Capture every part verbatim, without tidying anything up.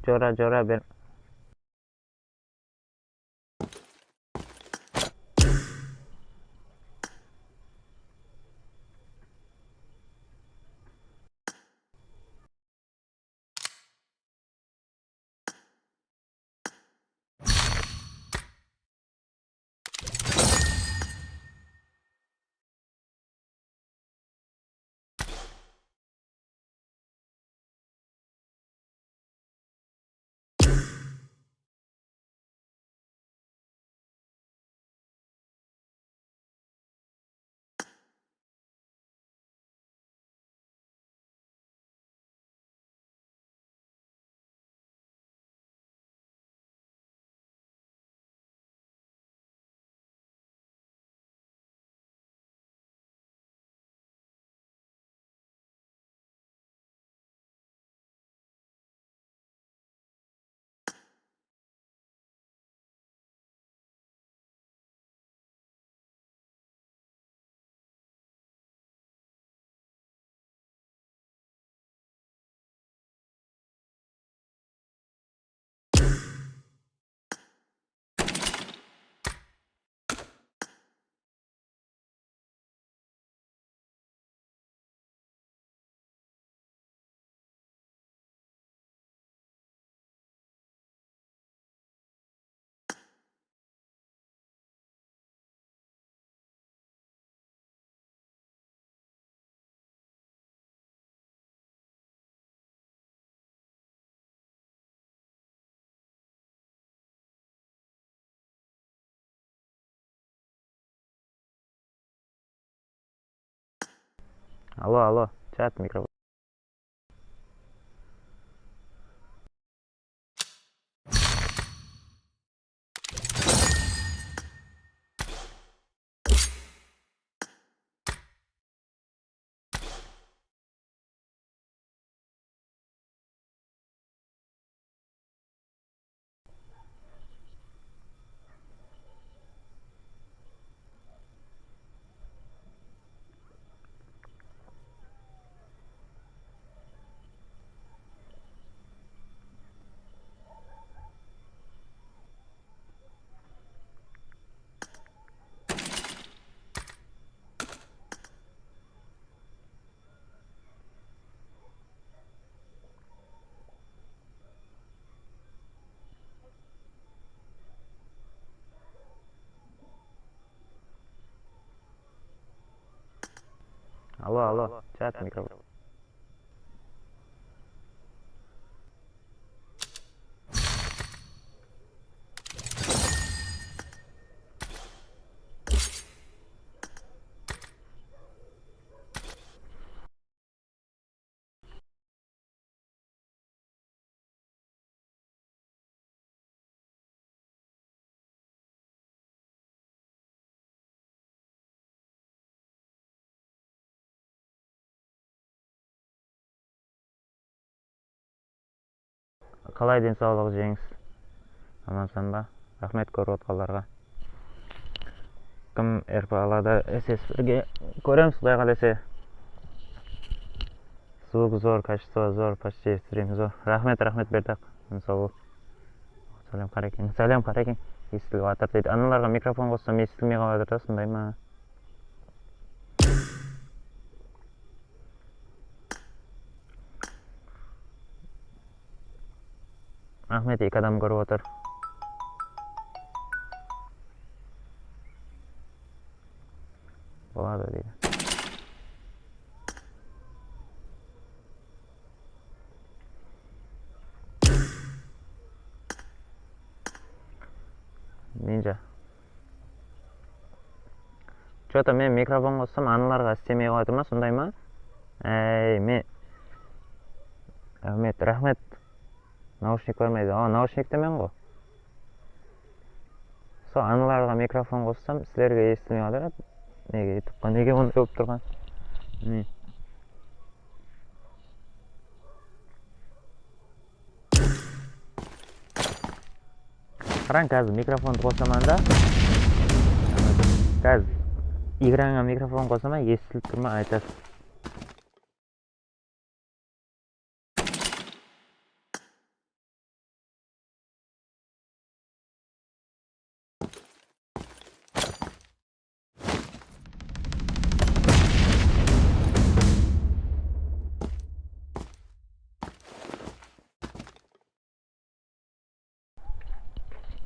Jora, jora, ber. Alo, alo, chat, mikrofon. Alo, alo, chat, mikrofon. Qalay, densawlıq, Jeńis? Amansan ba? Raxmet kórip otqanlarǵa. Kim R P aladı, S S birge kóremiz, Quday qálese. Zvuk zor, качество zor, почти stream zor. Raxmet, raxmet, Berdaq. Densawlıq. Sálem, Qarekeń. Sálem, Qarekeń. Esitilip atır deydi. Analarǵa mikrofon qossam, esitilmey qalıp atır da, sonday ma? Raxmet, eki adam kórip otır. Boladı deydi. Ninja. Что-то men mikrofon qossam, analarǵa islemey qoyatır ma, sonday ma? Ey, men. Raxmet, raxmet. Naushnik barmaydı. A, naushnik te men ǵo. Sol analarǵa mikrofon qossam, sizlerge esitilmey atır. Nege, YouTubeqa nege onday bolıp turǵan? Mine. Qarań, házir mikrofondı qosaman da. Házir ekranǵa mikrofon qosaman, esitilip tur ma, aytasız.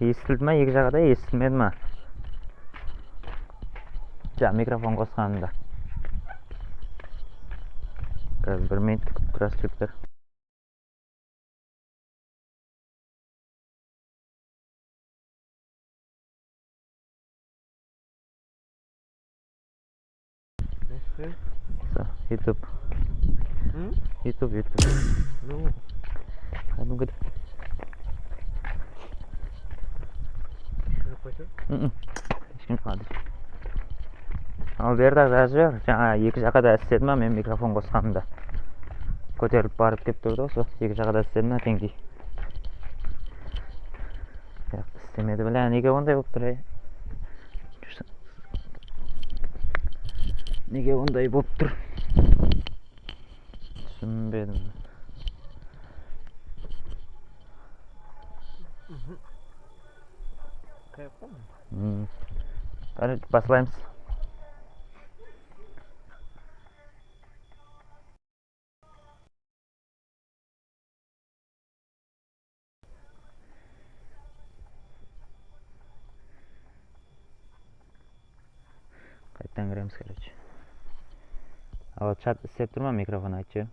Esitildi ma, eki jaǵa da esitilmedi ma? Ja, mikrofon qosqanımda. Biraz bir minut kútip turasız, jigitler. Nasıl? Sa, YouTube. Hı? YouTube, YouTube. No. Kádimgidey. Shıǵıp qaytır. Hesh kim shıǵadı. Al, berdi, jazıp jiber. Jańa eki jaqqa da isledi ma, men mikrofon qosqanımda. Kóterilip barıp kelip turdı ǵoy, sol eki jaqqa da isledi ma, teńdey. Yoq, islemedi, bla, nege onday bolıp tur, ey? Nege onday bolıp tur? Túsinbedim. Hmm. Qáne, baslaymız. Qaytadan kiremiz, короче. Al, chat islep tur ma, mikrofon aytshı.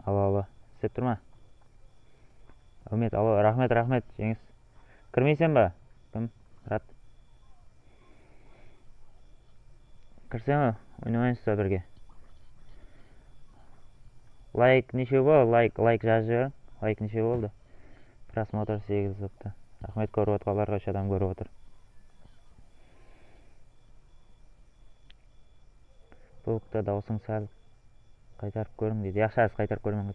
Alo, alo, islep tur ma? Úmet, alo, raxmet, raxmet, Jeńis. Kirmeysen ba? Kim? Murat. Kirsene, oynayın usta birge. Layk neshew boldı? Layk, layk jazıp jiberiń. Layk neshew boldı? Prosmotr segiz boptı. Raxmet, kórip otırǵanlarǵa, úsh adam kórip otır. Blogta dawısıń sál qaytarıp kóriń deydi. Yaqshı, házir qaytarıp kóremen.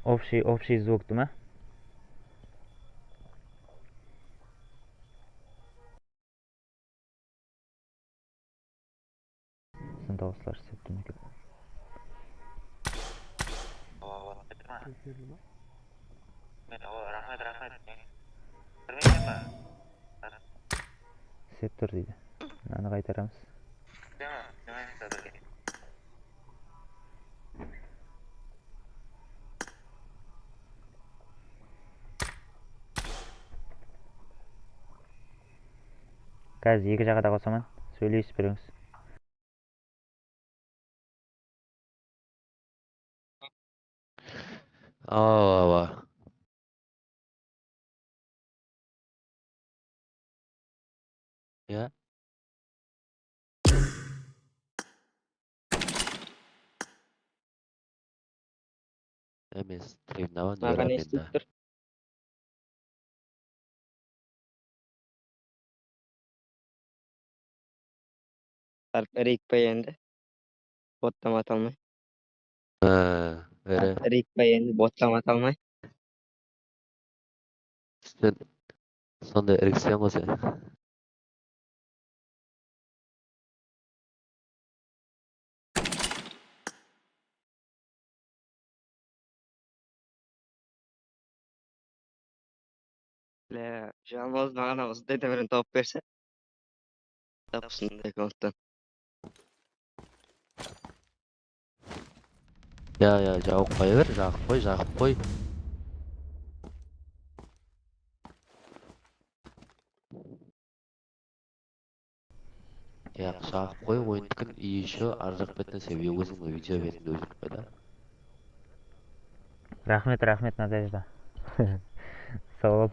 Общий, общий звукты ma? Sizin dawıslar septim eken. Raxmet, raxmet. Sep tur deydi. Mınanı qaytaramız. Házir eki jaǵa da qosaman. Sóylesip berińiz. Awa, awa. Ya. Emes, strimde bar. Maǵan esitip tur. Sarp, irik pa endi? Botlama ata almay. Ha, ere. Sarp, irik pa endi? Botlama ata almay. Sen sonday irikseń ǵoy sen. Bile, jalmaz maǵan usınday dómeren tawıp berse. Tap usınday akkaunttan. Ya, ya, jaǵıp qoya ber, jaǵıp qoy, jaǵıp qoy. Ya, jaǵıp qoy, oyındıkın, i ещё arjaq betten sebebi ózińniń video betinde ózgerip qoydı. Raxmet, raxmet, Nadejda. Saw bol.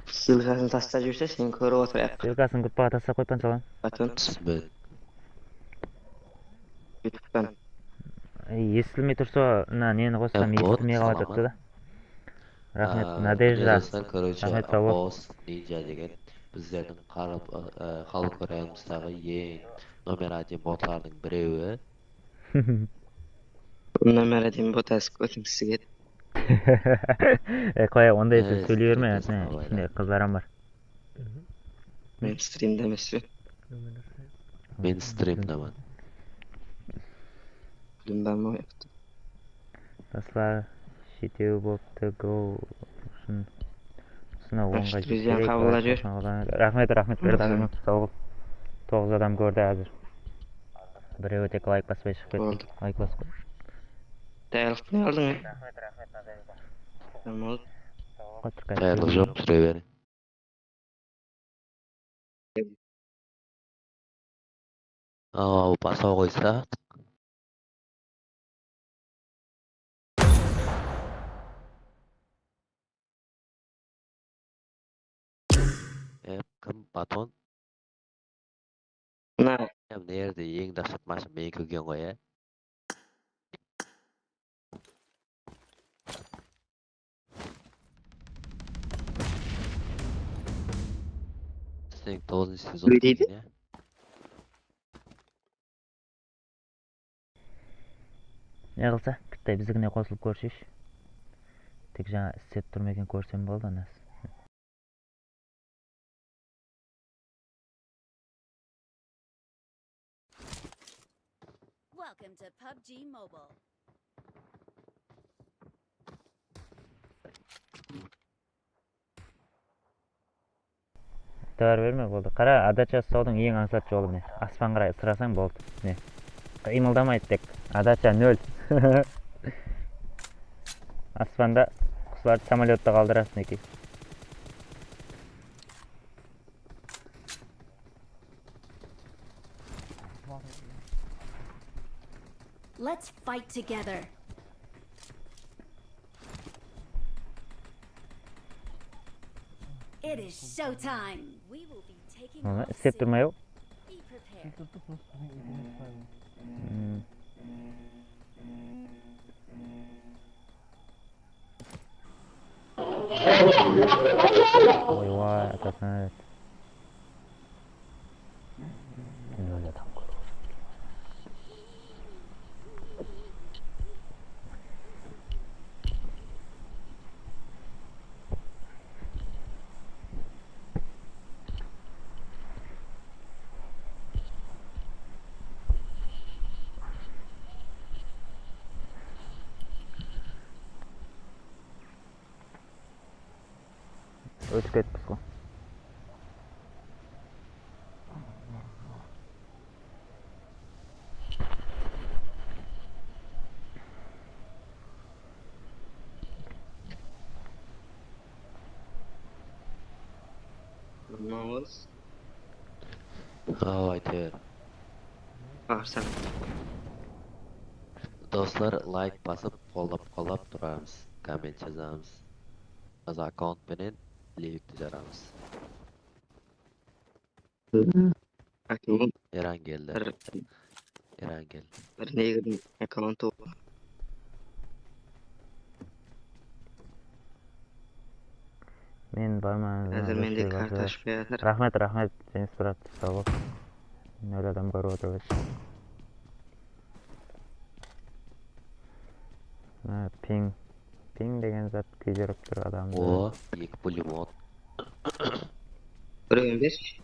Ssılkasın taslap jiberse, seni kórip otırayıq. Ssılkasın gruppaǵa taslap qoyıppan, salam. Atın. Túsinbedim. YouTube'tan. Ey, esitilmey tursa, mına neni qossam, esitilmey qaladı da. Raxmet, Nadejda. Raxmet, saw bol. Boss Ninja degen bizlerdiń Qaraqalpaq rayonımızdaǵı eń nomer один botlardıń birewi. Nomer один bot, kótińsiz edi. E, qoya, onday sóz sóyley berme, kishkene qızlar hám bar. Men strimde emes pe? Men strimdaman. Bilmem o yaqta. Doslar, jetew boptı, go ushın. Usına ońǵay. Druzyam qabıllap jiber. Raxmet, raxmet, berdi, raxmet, saw bol. Toǵız adam kórdi házir. Birewi tek layk baspay shıǵıp ketti. Layk basıp qoy. Tayarlıq ne aldıń, e? Tamam. Qayırlıq joq, júre beriń. Aw, baslaw qoysa. E, kim? Baton? Mına. Ya, mına jerde eń dahshat mashina meniki eken ǵoy, ya. Sen toǵızınshı sezon. Ne deydi? Ya. Ne qılsa, Kittay bizigine qosılıp kórsheshi. Tek jańa islep tur ma eken, kórsem boldı, anas. Welcome to PUBG Mobile. Itibar berme, boldı. Qara, adacha uslawdıń eń ańsat jolı mine. Aspan qaray ısırasań, boldı. Mine. Qıymıldamaydı tek. Adacha nol. Aspanda quslardı, samolyottı qaldırasıń eki. Let's fight together. It is showtime. We will be taking off soon. Mına, islep turmay-aw. Be prepared. Hmm. Oy, vay, atasına ber. Nol adam kóp. Ótip ketippiz ǵo. Aw, aytır. Doslar, layk basıp, qollap-quwatlamay turamız, komment jazamız. Taza akkaunt penen livikti jaramız. Akimov. Eran keldi. Bir, Eran keldi. Bir negerdiń akkauntı. Men barman. Házir mende karta ashıp kiyatır. Raxmet, raxmet, Jenis brat, saw bol. Nol adam kórip otır. Mına ping, ping degen zat kúydirip tur adamdı. O, eki pulemyot. Birewin bershi.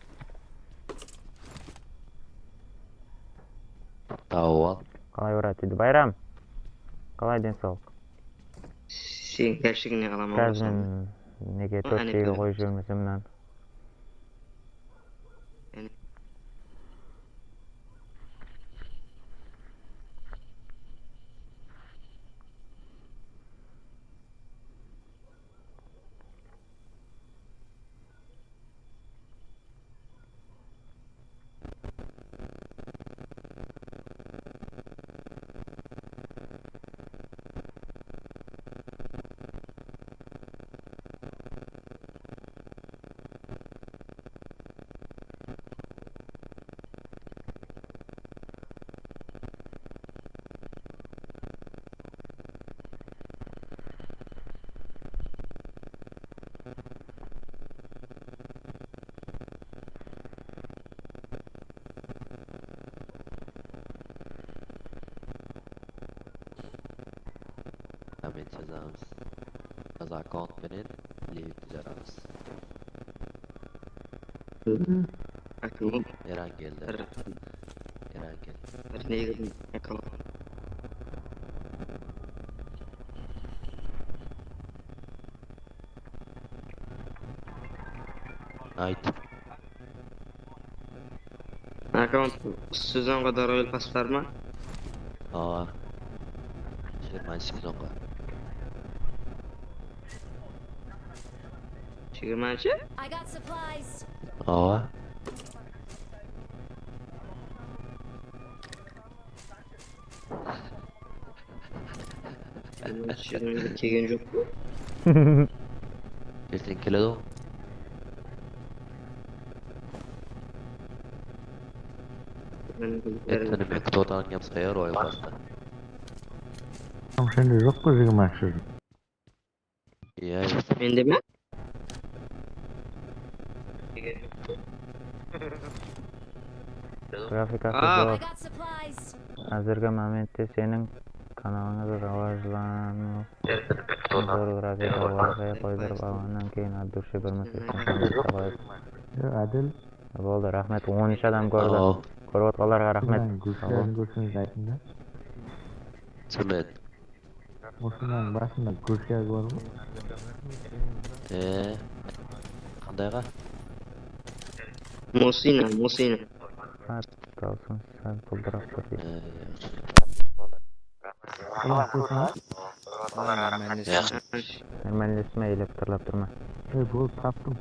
Tawıp al. Qalay, brat, dedi Bayram? Qalay, densawlıq? Sen káshigińe qalaman. Házir men nege tórtke qoyıp jibermesem mınanı. Komment jazamız. Taza akkaunt penen livikti jaramız. Eran keldi. Eran keldi. Bir ne dedim, akıllı. Ayt. Akkaunt sezonǵa da Royal Pass bar ma? Awa. Jigirmanshı sezonǵa. Jigirmanshı? I got supplies. Awa. Jigirmanshı jigirma kelgen joq pa? Erteń keledi ǵo. Erteń men кто-то alınǵan sayar oyın bastı. Sende joq pa jigirmanshı? Iya. Mende me? Grafikası Aa. joq. I got supplies. Házirgi momentte seniń kanalıńızdı rawajlanıw zor grafika orqaya qoydırıp alǵannan keyin Abdushe bir mıń seksen toǵız. Adil. Boldı, raxmet. On úsh adam kórdi. Kórip otqanlarǵa raxmet. Gúlshilerdi kórseńiz aytıń da. Túsinbedi. Osınıń basında gúlshar bar ǵoy. Ee, qandayǵa? Mosina, Mosina. Dawısıń sál bıldırap tur deydi. Ee, Ulan kórseńiz. Yaqshı. Normalnestime ele pıtırlap turma. Ey, boldı, taptım.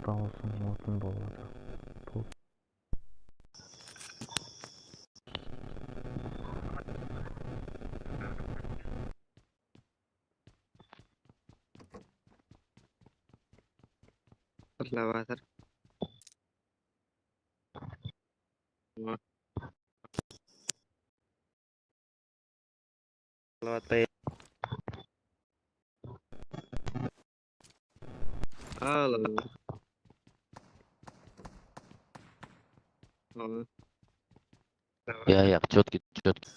Dawısıń otın bolıp atır. Pırlap atır. Al. Al. Ya, ya, чётко, чётко.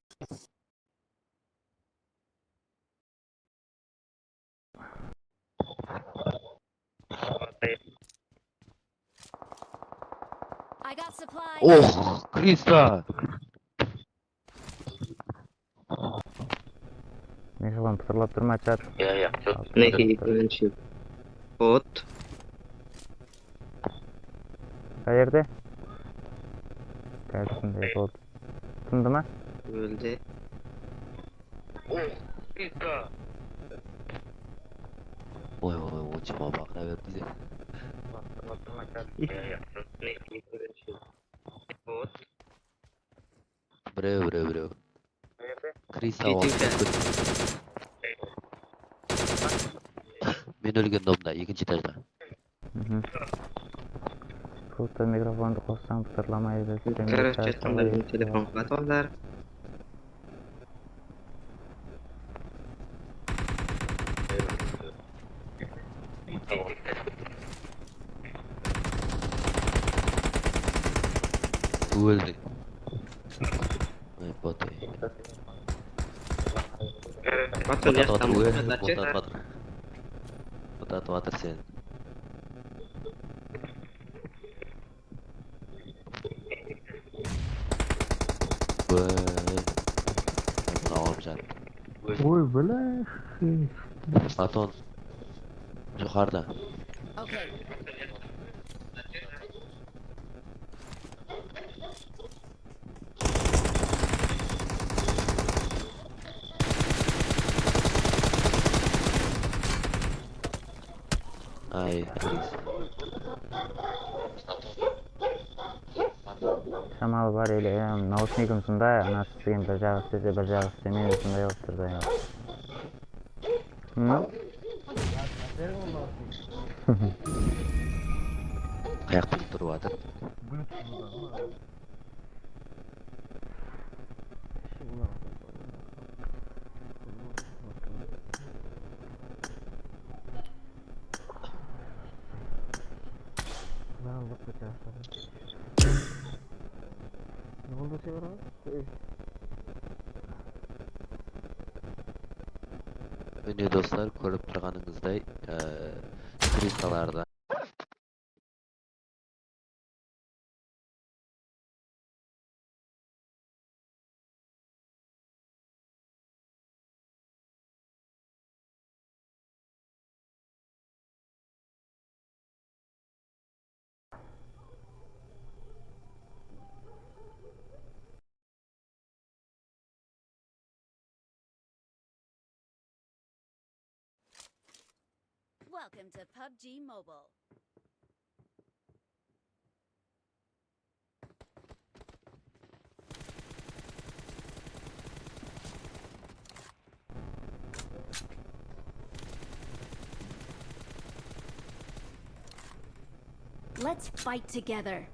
I got supplies. Oh, Krista! Mehriban, pıtırlap turma, chat. Ya, ya, chat. Minekey, birinshi bot. Qayerde? Qayerdesinde bot. Tındı ma? Óldi. Oy, oy, oy, onshama baqıra berdi de. Minekey, birinshi bot. Birew, birew, birew. Krista Jetiw waqıt shárt. kótip turdı. Men ólgen domda, ekinshi etajda. Просто mikrofondı qossań pıtırlamaydı. Garajda jatqanlar menen telefon qıladı ǵoylar. Óldi. Ay, bot, ay. Baton Bot atıp yaqtan atır, bot bot atır. Atıp atır. Bot atıp atır sen. Vay. Mına oǵlım jan. Oy, bile. Baton. Joqarıda. Okay. Ay, Kris. Shamalı bar ele, em, naushnikim usınday, anası islegen bir jaǵı islese, bir jaǵı islemeydi, usınday bolıp tur da. Hı? Qayaqta turıp atır? Ne oldı, Sevra? Ey. Mine, dostlar, kórip turǵanıńızday, e, kristalardan. Welcome to PUBG Mobile. Let's fight together.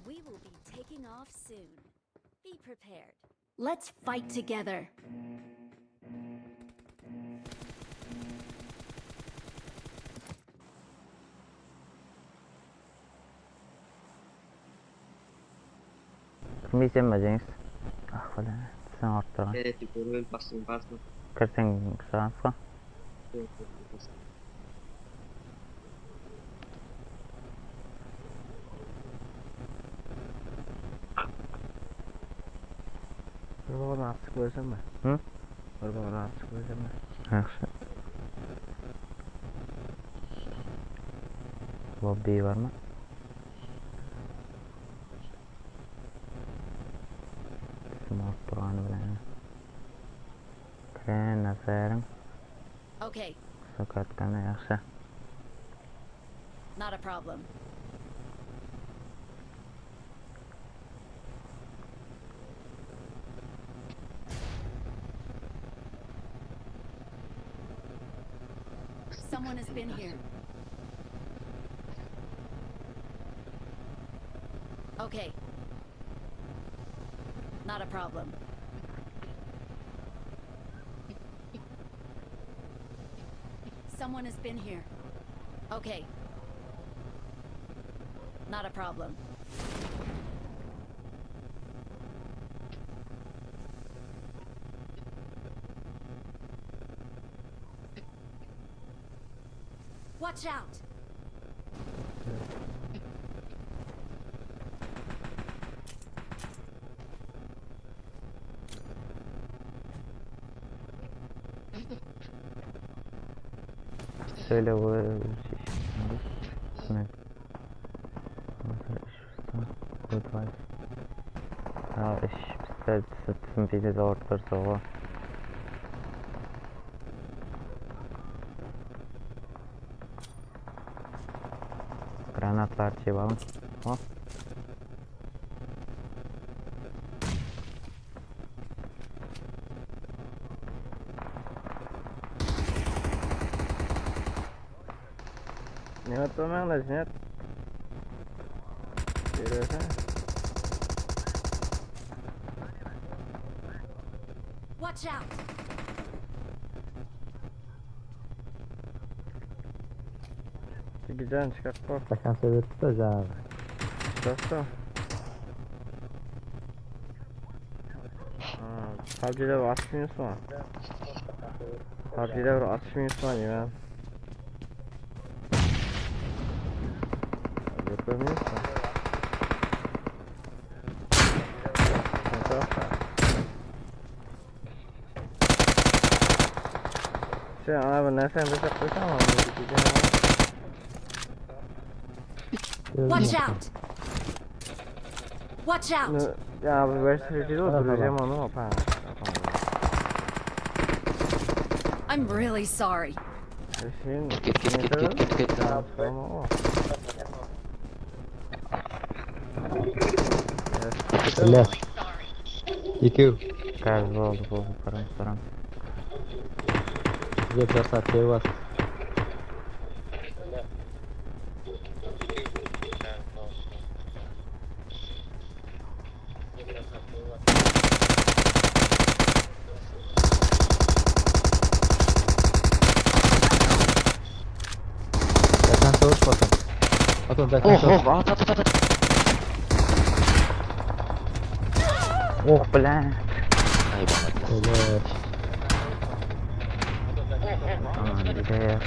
We will be taking off soon. Be prepared. Let's fight together. Kirmeysen ba, Jeńis? Ah, bala, sen urıp turǵan. Kirseń, shıǵamız ǵo. Bir bolǵan atısıp kórsem be? Hı? Bir bolǵan atısıp kórsem be? Yaqshı. Lobby bar ma? Kim alıp turǵanı bilen. Kren, Nazarin. Okay. Usı kartkanı yaqshı. Not a problem. Someone has been here. Okay. Not a problem. Someone has been here. Okay. Not a problem. Watch out! Söyle, o, ne? Good life. Ha, ish, bizler túsi-, túsinbeydi, zor bir soǵı. Granatlar jep alıń. Hop. Nihat, turmańlar, Nihat. Berese. Watch out! Jigitjan, shıǵıp qo. Stakan sebepti da jańaǵı. Shıǵıp qo. Ha, PUBG'de bir atışmayız mı? PUBG'de bir atışmayız mı deymen. Görmeymiz mi? Sen ana bir narsani jasap qoysań, Watch out! Watch out! Ya, bir verse deydi ǵoy, bir jaman ǵoy, apa. I'm really sorry. Sen ket, ket, ket, ket, ket, ket. Tamam ǵoy. Bля. Ekew. Gaz boldı, boldı, param, param. Bizge bir saat keri bas. Zaten savaş basın. Atın, zaten savaş. Oh, oh, at, at, at, at. Oh, блядь. Ay, bala. Evet. Aman, gidelim.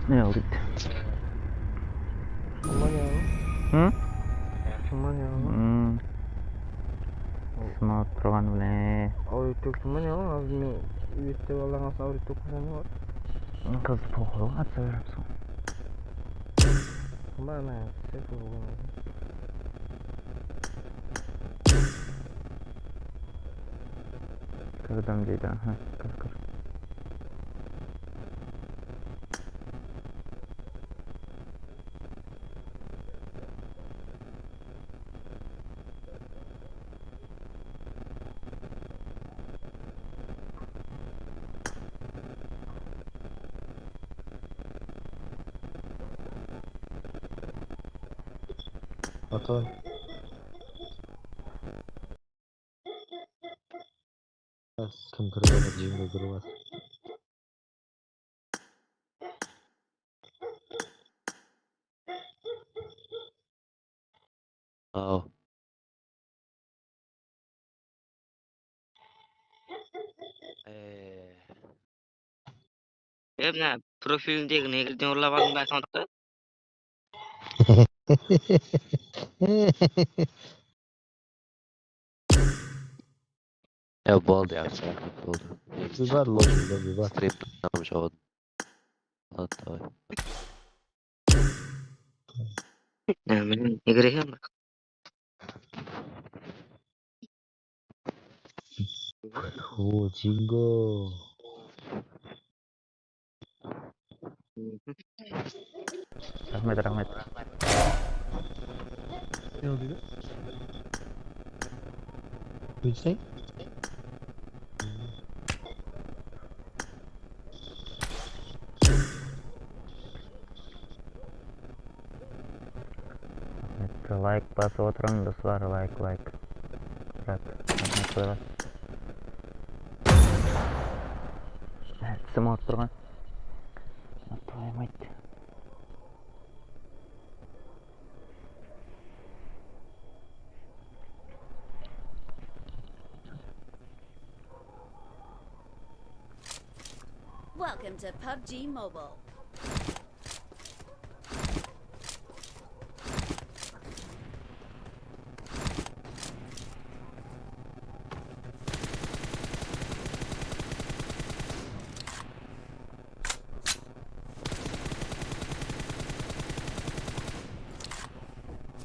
Ne oldu? Shıman yaǵı. Hı? Shıman yaǵı. Hmm. Shıman turǵan bile. Avrep tóktim ba ne? Házir men uyettep alańasın avrep tóktim ba ne? Qız poxol atsa beripsiń. Mana, sep bolǵan. Kirdim deydi, aha, kir, kir. Ata. Kim kirip atır, jingo kirip atır. Aw. Ee. E, mına profilindegi negerden urlap aldım ba akkauntı? Ya boldı, yaqshı, boldı. Bibar, lol, bibar, bibar. Strip tamam jawdı. Hadi, davay. Ya, men ne kerek eken? O, jingo. Raxmet, raxmet. Ne oldı? Bilseń? Raxmet, layk basıp otırıń, doslar, layk, layk. Rat, raxmet, qoylar. Tisim awırıp turǵan. Твою мать. Welcome to PUBG Mobile.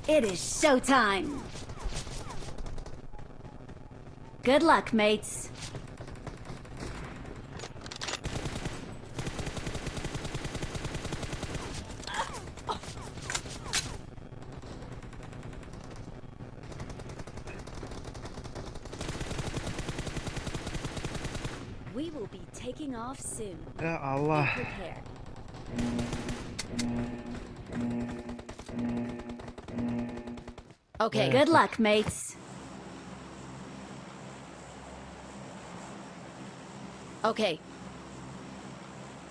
It is showtime! Good luck, mates. We will be taking off soon. Ya Allah. Be prepared. Okay. Good luck, mates. Okay.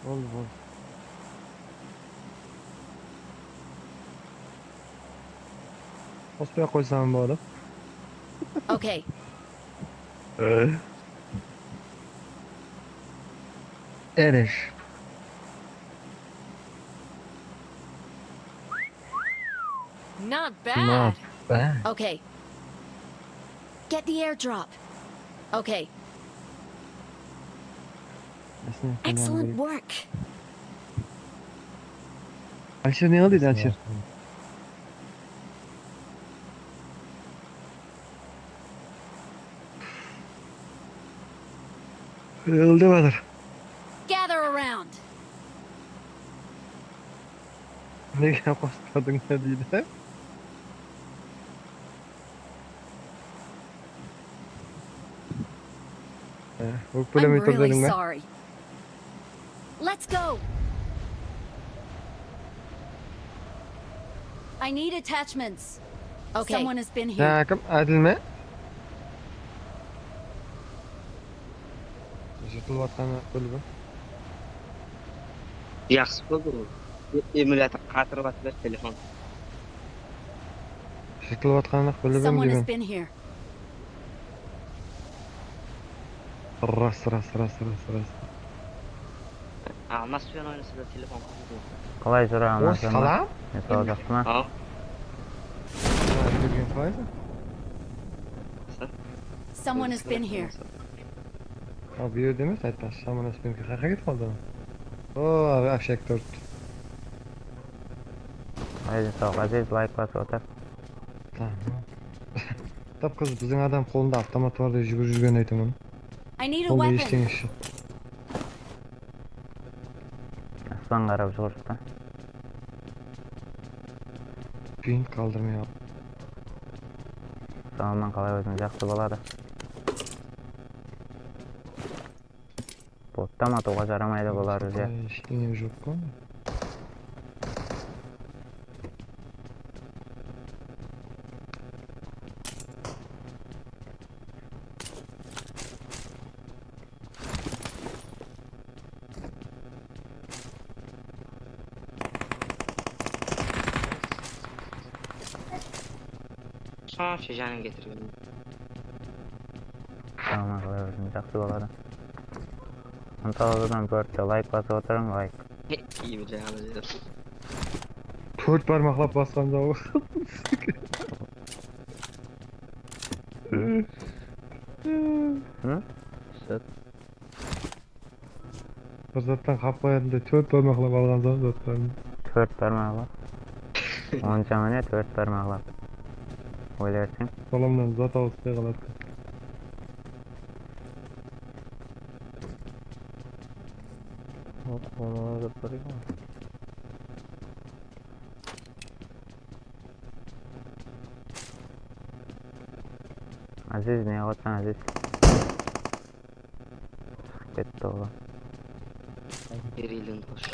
Boldı, boldı. Qospay-aq qoysam boladı. Okay. Erish. Not bad. Not bad. Okay. Get the airdrop. Okay. Excellent work. Alsher, ne qıl deydi, Alsher? Ildep atır. Gather around. Nege qospadıń ba deydi. Ókpelemey tur dediń ba? Sorry. Let's go. I need attachments. Okay. Someone has been here. Há, kim? Ádil me? Jırtılıp atqanı bólip. Jaqsı boldı ol. E-, emulyator qatırıp atır telefon. Jırtılıp atqanı bólip. Someone has been here. Ras, ras, ras, ras, ras. Almas penen oynasa da telefon qızıp. Qalay júr, Almas? Salam. Salam. Jaqsı ma? Al. Mına úlgergen qalaydı? Someone has been here. Al, bu jerde emes, aytpaqshı, Someone has been here. Qayaqqa ketip qaldı? O, abi, Ashek tórt. Qalay júr, sawıq, Aziz, layk basıp otır. Tamam. Tap qız, biziń adam qolında avtomat bar dep júgirip júrgen aytaman. I need a weapon. Qolda eshteńesi joq. Aspan qarap juwırıptı. Ping qaldırmay al. Salaman, qalay óziń? Jaqsı boladı. Bottan atıwǵa jaramaydı bular bizge. Eshteńe joq pa? Sonsha janın ketirgen. Tamam, qalay óziń? Jaqsı boladı. On toǵız adam kórdi, layk basıp otırıń, layk. Kiyimi jaǵılı. Tórt barmaqlap basqan da. Hı? Sat. Bir zattan qap qoyadı da, tórt barmaqlap alǵan zadı zatların. Tórt barmaqlap. Onshaǵa ne tórt barmaqlap? Oylarsın. Solamnan zat awıspay qaladı. Qolına zat bar eken. Aziz, ne qılasań, Aziz? Ketti oǵan. Berilin qosh.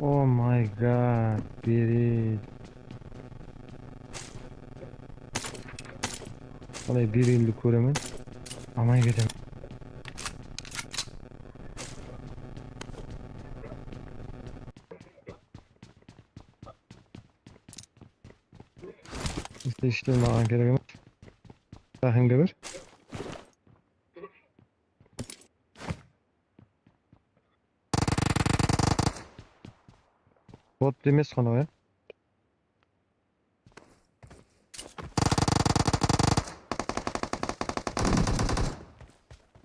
Oh my God, Beril. Qalay Berildi kóremen, almay ketemen. Bizde ishte maǵan kerek emes. Rahimge ber. Bot emes ǵana ya.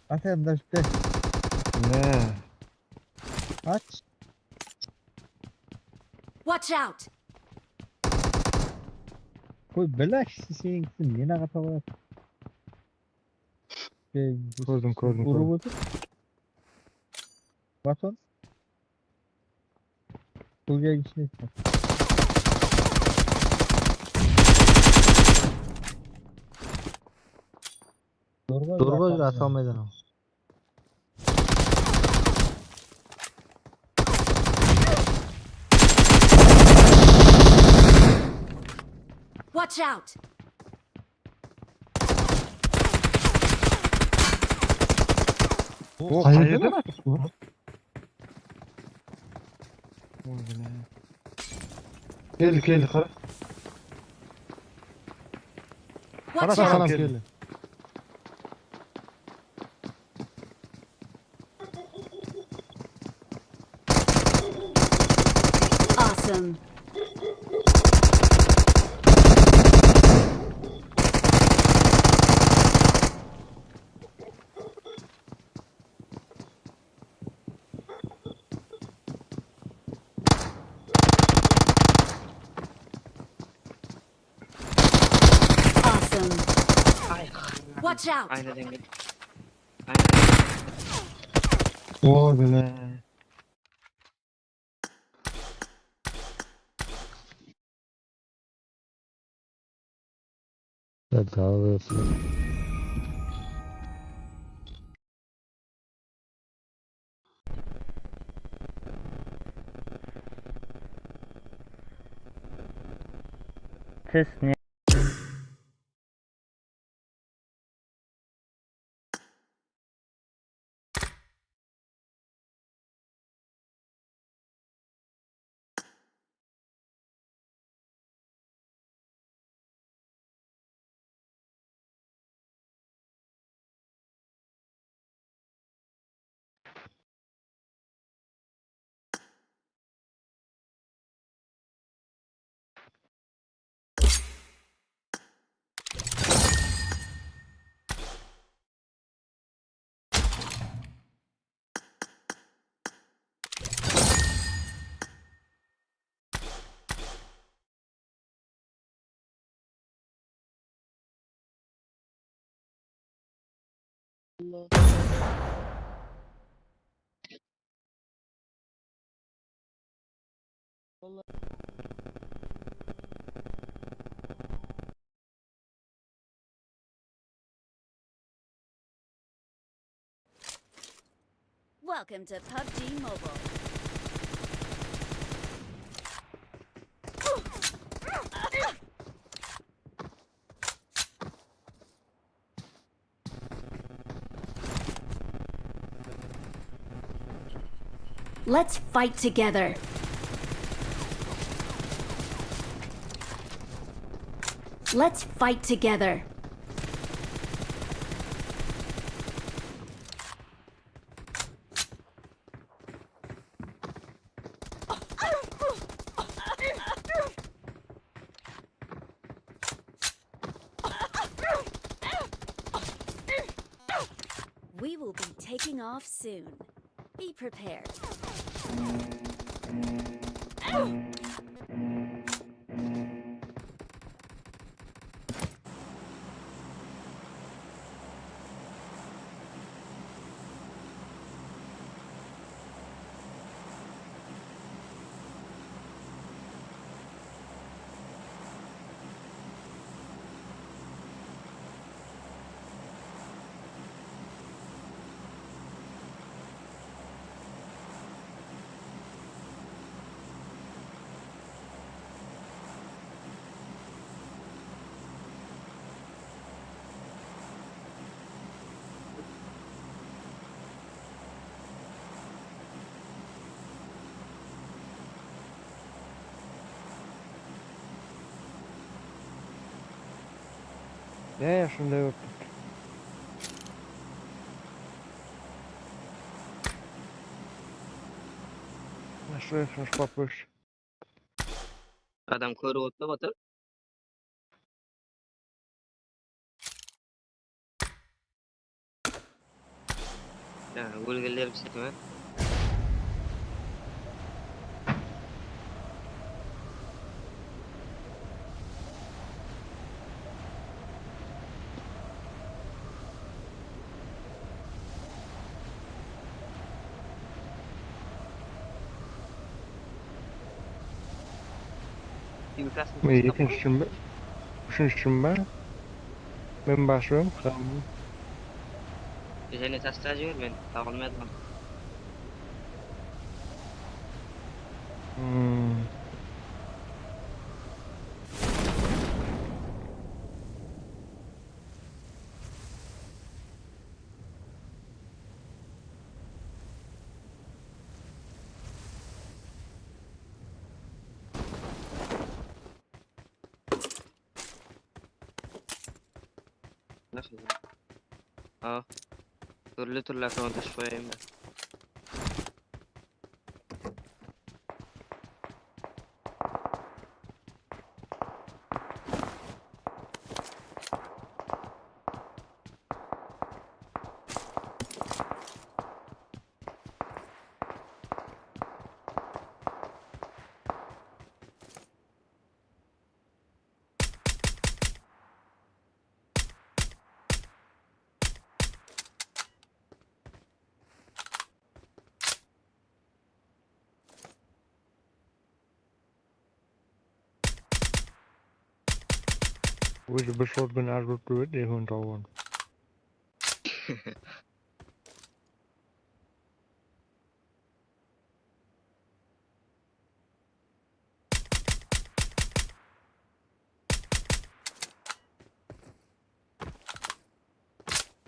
Aferin, Davitke. Ne? Aç. Watch out! Qoy, bilak, sen, sen meni aǵa tabasań. Kórdim, kórdim, kórdim. Urıp otır. Baton. Bul jay ishine. Durba, durba, ata almaydı anaw. Watch out! O, qayerden attırsın? Oy, bile. Keldi, keldi, qara. Watch out! Qara, salam keldi. Awesome. Awesome. Watch out! Aynadan gel. Aynadan gel. Oy, bile. Ya, daha da yapayım. Siz ne? Welcome to PUBG Mobile. Let's fight together. Let's fight together. We will be taking off soon. Be prepared. Ya, ya, shunday bolıp ketti. Nasıl, nasıl papısh? Adam kórip otır, otır. Ya, ólgenler bizde, ha? Ekinshi jumba, úshinshi jumba. Men basıp edim. Jáne tastap jiber, men taba almay atırman. Hmm. Nasıl? A, túrli-túrli akkaunt ashıp qoyayın ba? Ózi bir shotgun az bolıp tur edi, ekewin tawǵan.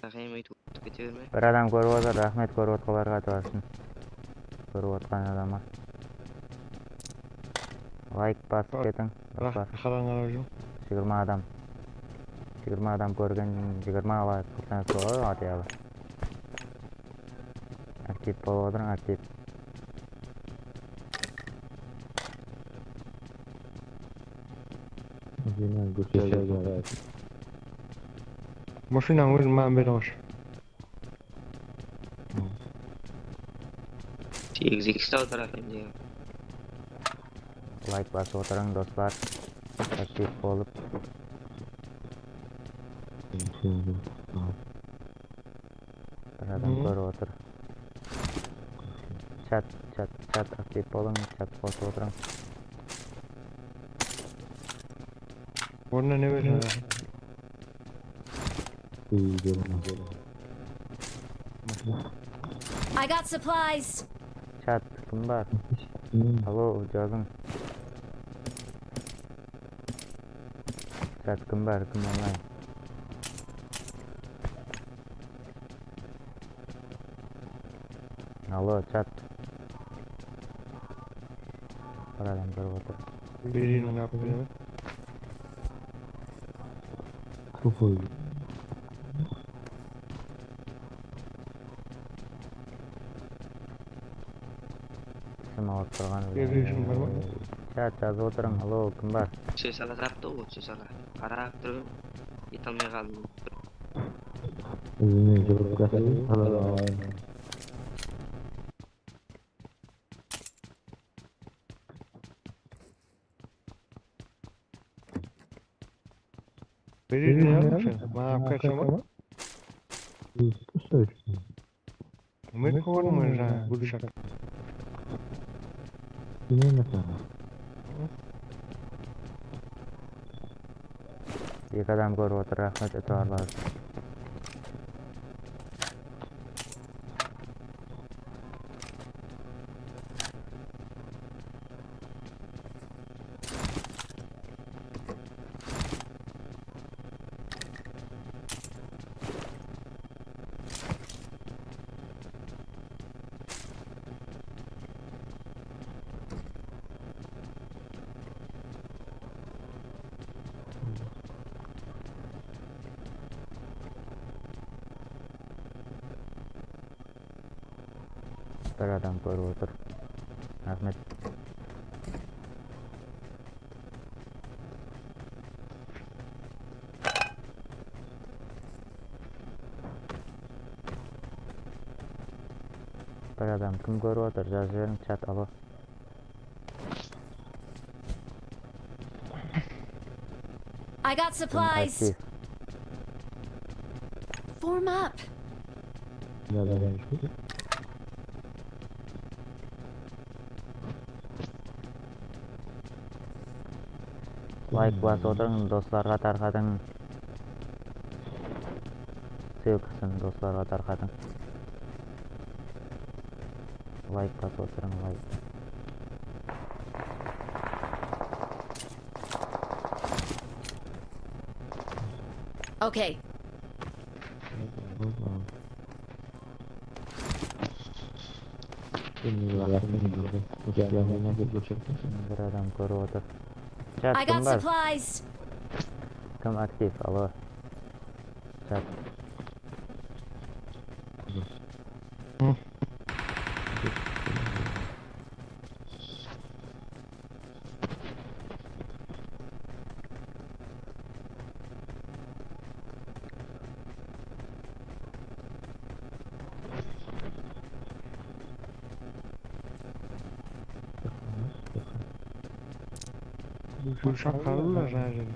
Aqayım, óytip kete berme. Bir adam kórip otır, raxmet kórip otqanlarǵa aytıp atsın. Kórip otqan adamǵa. Layk basıp ketiń, doslar. Arqadan qarap júr. Jigirma adam. Jigirma adam kórgen, jigirma layk qılsańız boladı, хотя бы. Aktiv bolıp otırıń, aktiv. Mashinanıń ózin maǵan berip qoyshı. Segiz iks al, taraf endi. Layk basıp otırıń, doslar. Aktiv bolıp. Bir adam kórip otır. Chat, chat, chat aktiv bolıń, chat qosıp otırıń. Ornına ne berdi? I got supplies. Chat, kim bar? Alo, jazıń. Chat, kim bar, kim onlayn? Alo, chat. Bir adam kórip otır. Biriniń apı. Tufay. Kim alıp turǵan? Chat jazıp otırıń. Alo, kim bar? Ses ala tarapta ǵoy, ses ala. Qarap turıp, ete almay qaldım. Izine júrip kiyatırman. Birini aldım sen. Maǵan apkarsam ba? Umid kórdim men jańa gúlshak. Bilmeymen saǵan. Eki adam kórip otır, raxmet, itibarlar. Bir adam kórip otır. Raxmet. Bir adam kim kórip otır? Jazıp jiberiń, chat, alo. I got supplies. Form up. Layk basıp otırıń, doslarǵa tarqatıń. Ssılkasın doslarǵa tarqatıń. Layk basıp otırıń, layk. Okey. Bir adam kórip otır. Chat, kim bar? I got supplies. Kim aktiv? Alo. Chat. Gúlshan qarıldı jańa jerge.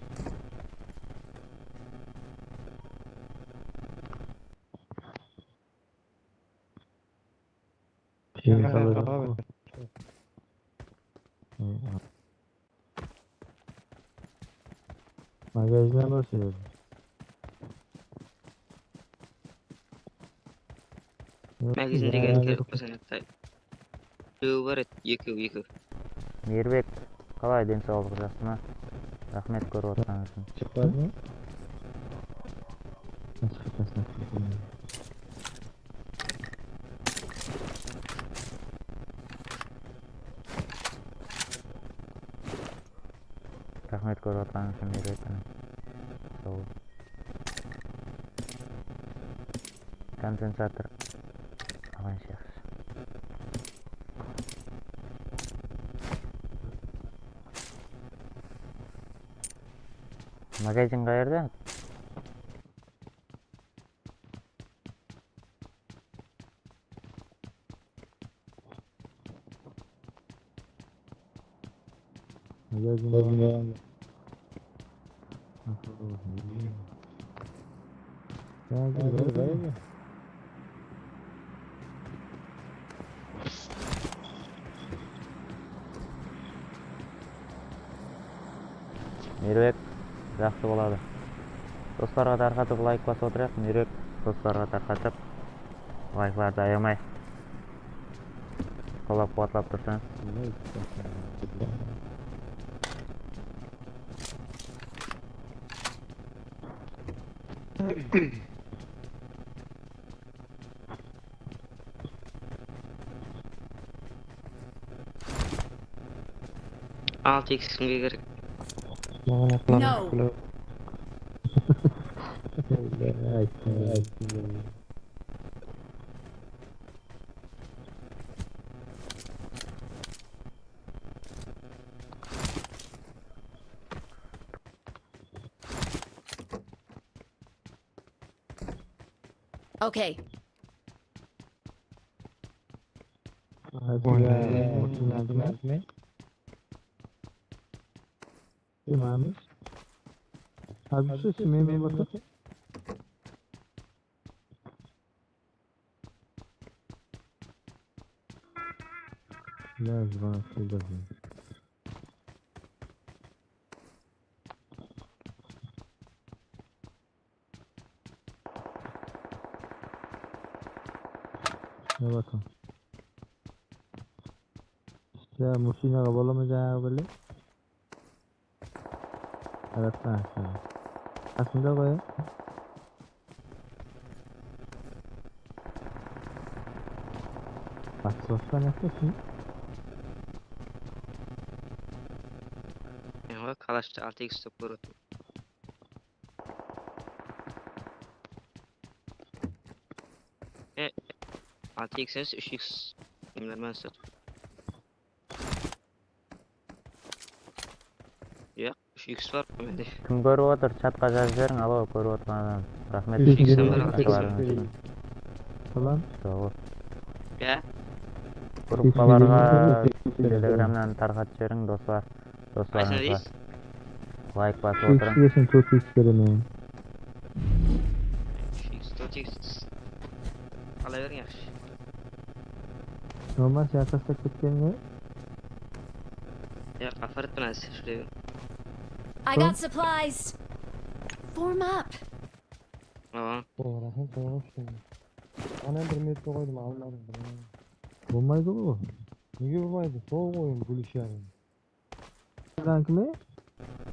Keyin qaladı. Magazin alasız. Magazin degen kerek bolsa, birew bar edi, ekew, ekew. Miyirbek, qalay, densawlıq jaqsı ma? Raxmet kórip otqanıń ushın. Shıqpadı ma? Qasqa tasın atırıp. Raxmet kórip atqanıńız ushın, Mervet, qáne. Sol. Kondensator. Alayın, jaqsı. Magazin qayerda? Magazin. Magazin. Mervet, jaqsı boladı. Doslarǵa tarqatıp, layk basıp otırayıq. Mervet, doslarǵa tarqatıp, layklardı ayamay. Qollap-quwatlap tursańız. Altı iks kimge kerek? No. Okay. Hadi ya, Muhsin abi. Kim almış? Abi, şu Süleyman Batu. Lazım bana şurada. Ne bakın. Ya, Muhsin aǵa, boladı ma jańaǵı bile? Yaratqan aǵa. Qasımda qoy. Basıp atpan ekan. Ewa, kalashta altı iks top kórip. E, altı iks emes, úsh iks. Kimler menen sat? Yoq, úsh iks bar mende. Kim kórip otır? Chatqa jazıp jiberiń, alo, kórip otırǵan adam. Raxmet. Úsh iks bar, altı iks bar. Salam. Sawol. Ya. Gruppalarǵa, Telegramnan tarqatıp jiberiń, doslar. Doslarıńızǵa layk basıp otırıń. Úsh iks bersin, tórt iks beremen. Úsh iks, tórt iks. Ala beriń, yaqshı. Normal, sen taslap ketken be? Yoq, aparıppan házir, shúre beriń. I got supplies. Form up. Awa. O, raxmet, qoyǵan ushın. Ana bir metke qoydım, almadım. Bolmaydı ǵoy. Nege bolmaydı? Sol oyın, gúlshar. Rank me?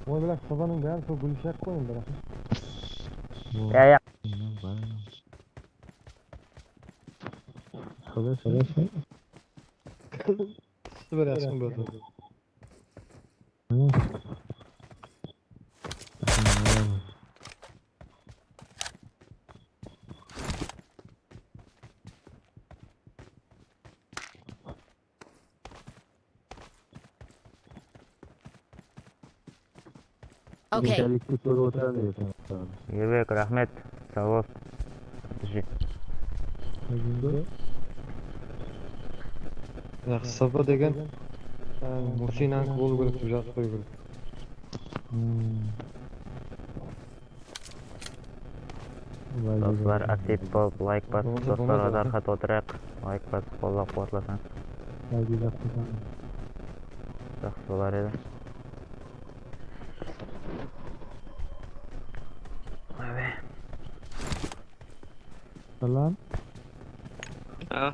Oy, bilak, qızanıń bári sol gúlshar qoy endi, raxmet. Ya, ya. Qızı, qızı. Sibir yaqshı boldı. Okey. Erbek, raxmet. Sawol. Yaqsı, Safa degen, e, Musinaniki bolıw kerek dep jazıp qoyıw kerek. Doslar, aktiv bolıp, layk basıp, doslarǵa tarqatıp otırayıq. Layk basıp, qollap-quwatlasań. Jaqsı bolar edi. Salam. A.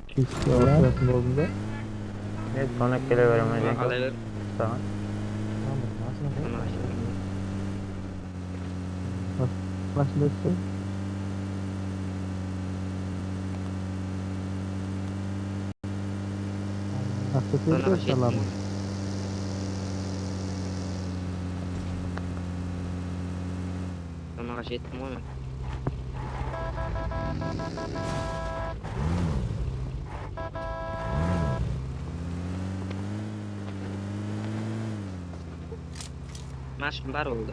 Keshki oturasın boldım da. Men sonı kele beremen, Cenk. Qala ber. Saǵan. Tamam, basına qoy. Tamam. Bas. Başında işte. Aksesuar Sonraǵa salam. Sonraǵa jettim ǵoy men. Mashqım bar boldı.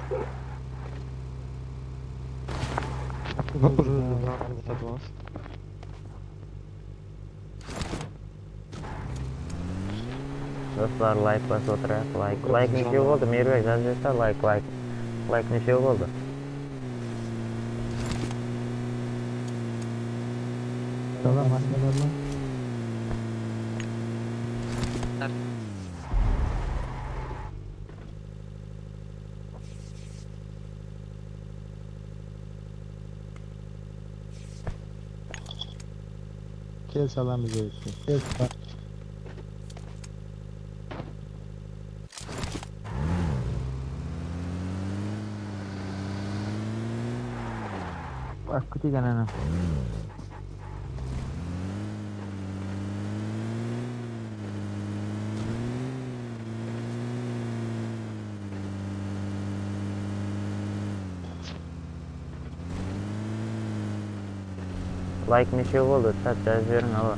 Doslar, layk basıp otırayıq. Layk, layk neshew boldı? Meyirberk, jazıp jazsa, layk, layk. Layk neshew boldı? Salam, assalawma. Kel, salam bizge. Kel. Bak, kútegen ana. Layk neshew boldı? Chat jazıp jiberiń, alo.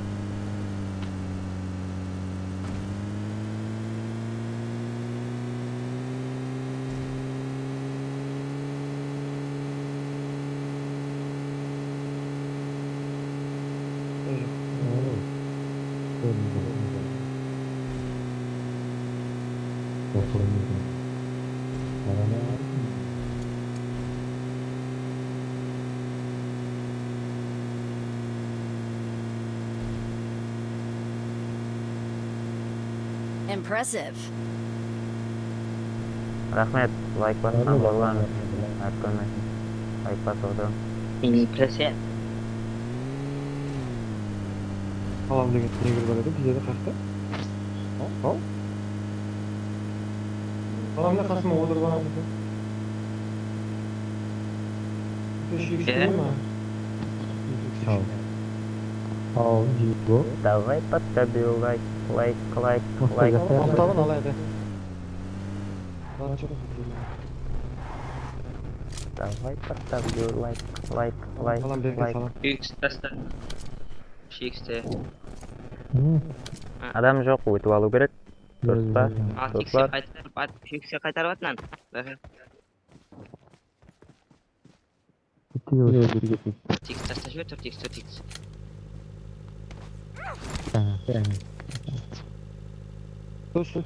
Impressive. Raxmet, layk basqan bolǵan. Át kórmesin. Layk basıp otırıń. Impressive. Salam degen negr bar edi, bizde de qaqtı. Al. Salam, mine qasıma otırıp alǵan eken. Sal. Sal, Diego. Давай подставим лайк, лайк, лайк, лайк. Maqtalan alaydı. Давай подставим лайк, лайк, лайк, salam, berke, лайк. Salam. X tasta. X T. Adam joq, ótip alıw kerek. Durıs pa? Al, X T qaytarıp at, X T qaytarıp at mınan. Aha. X T tasta jiber, tórt X, tórt X. Jańa, jańa. Dur, dur.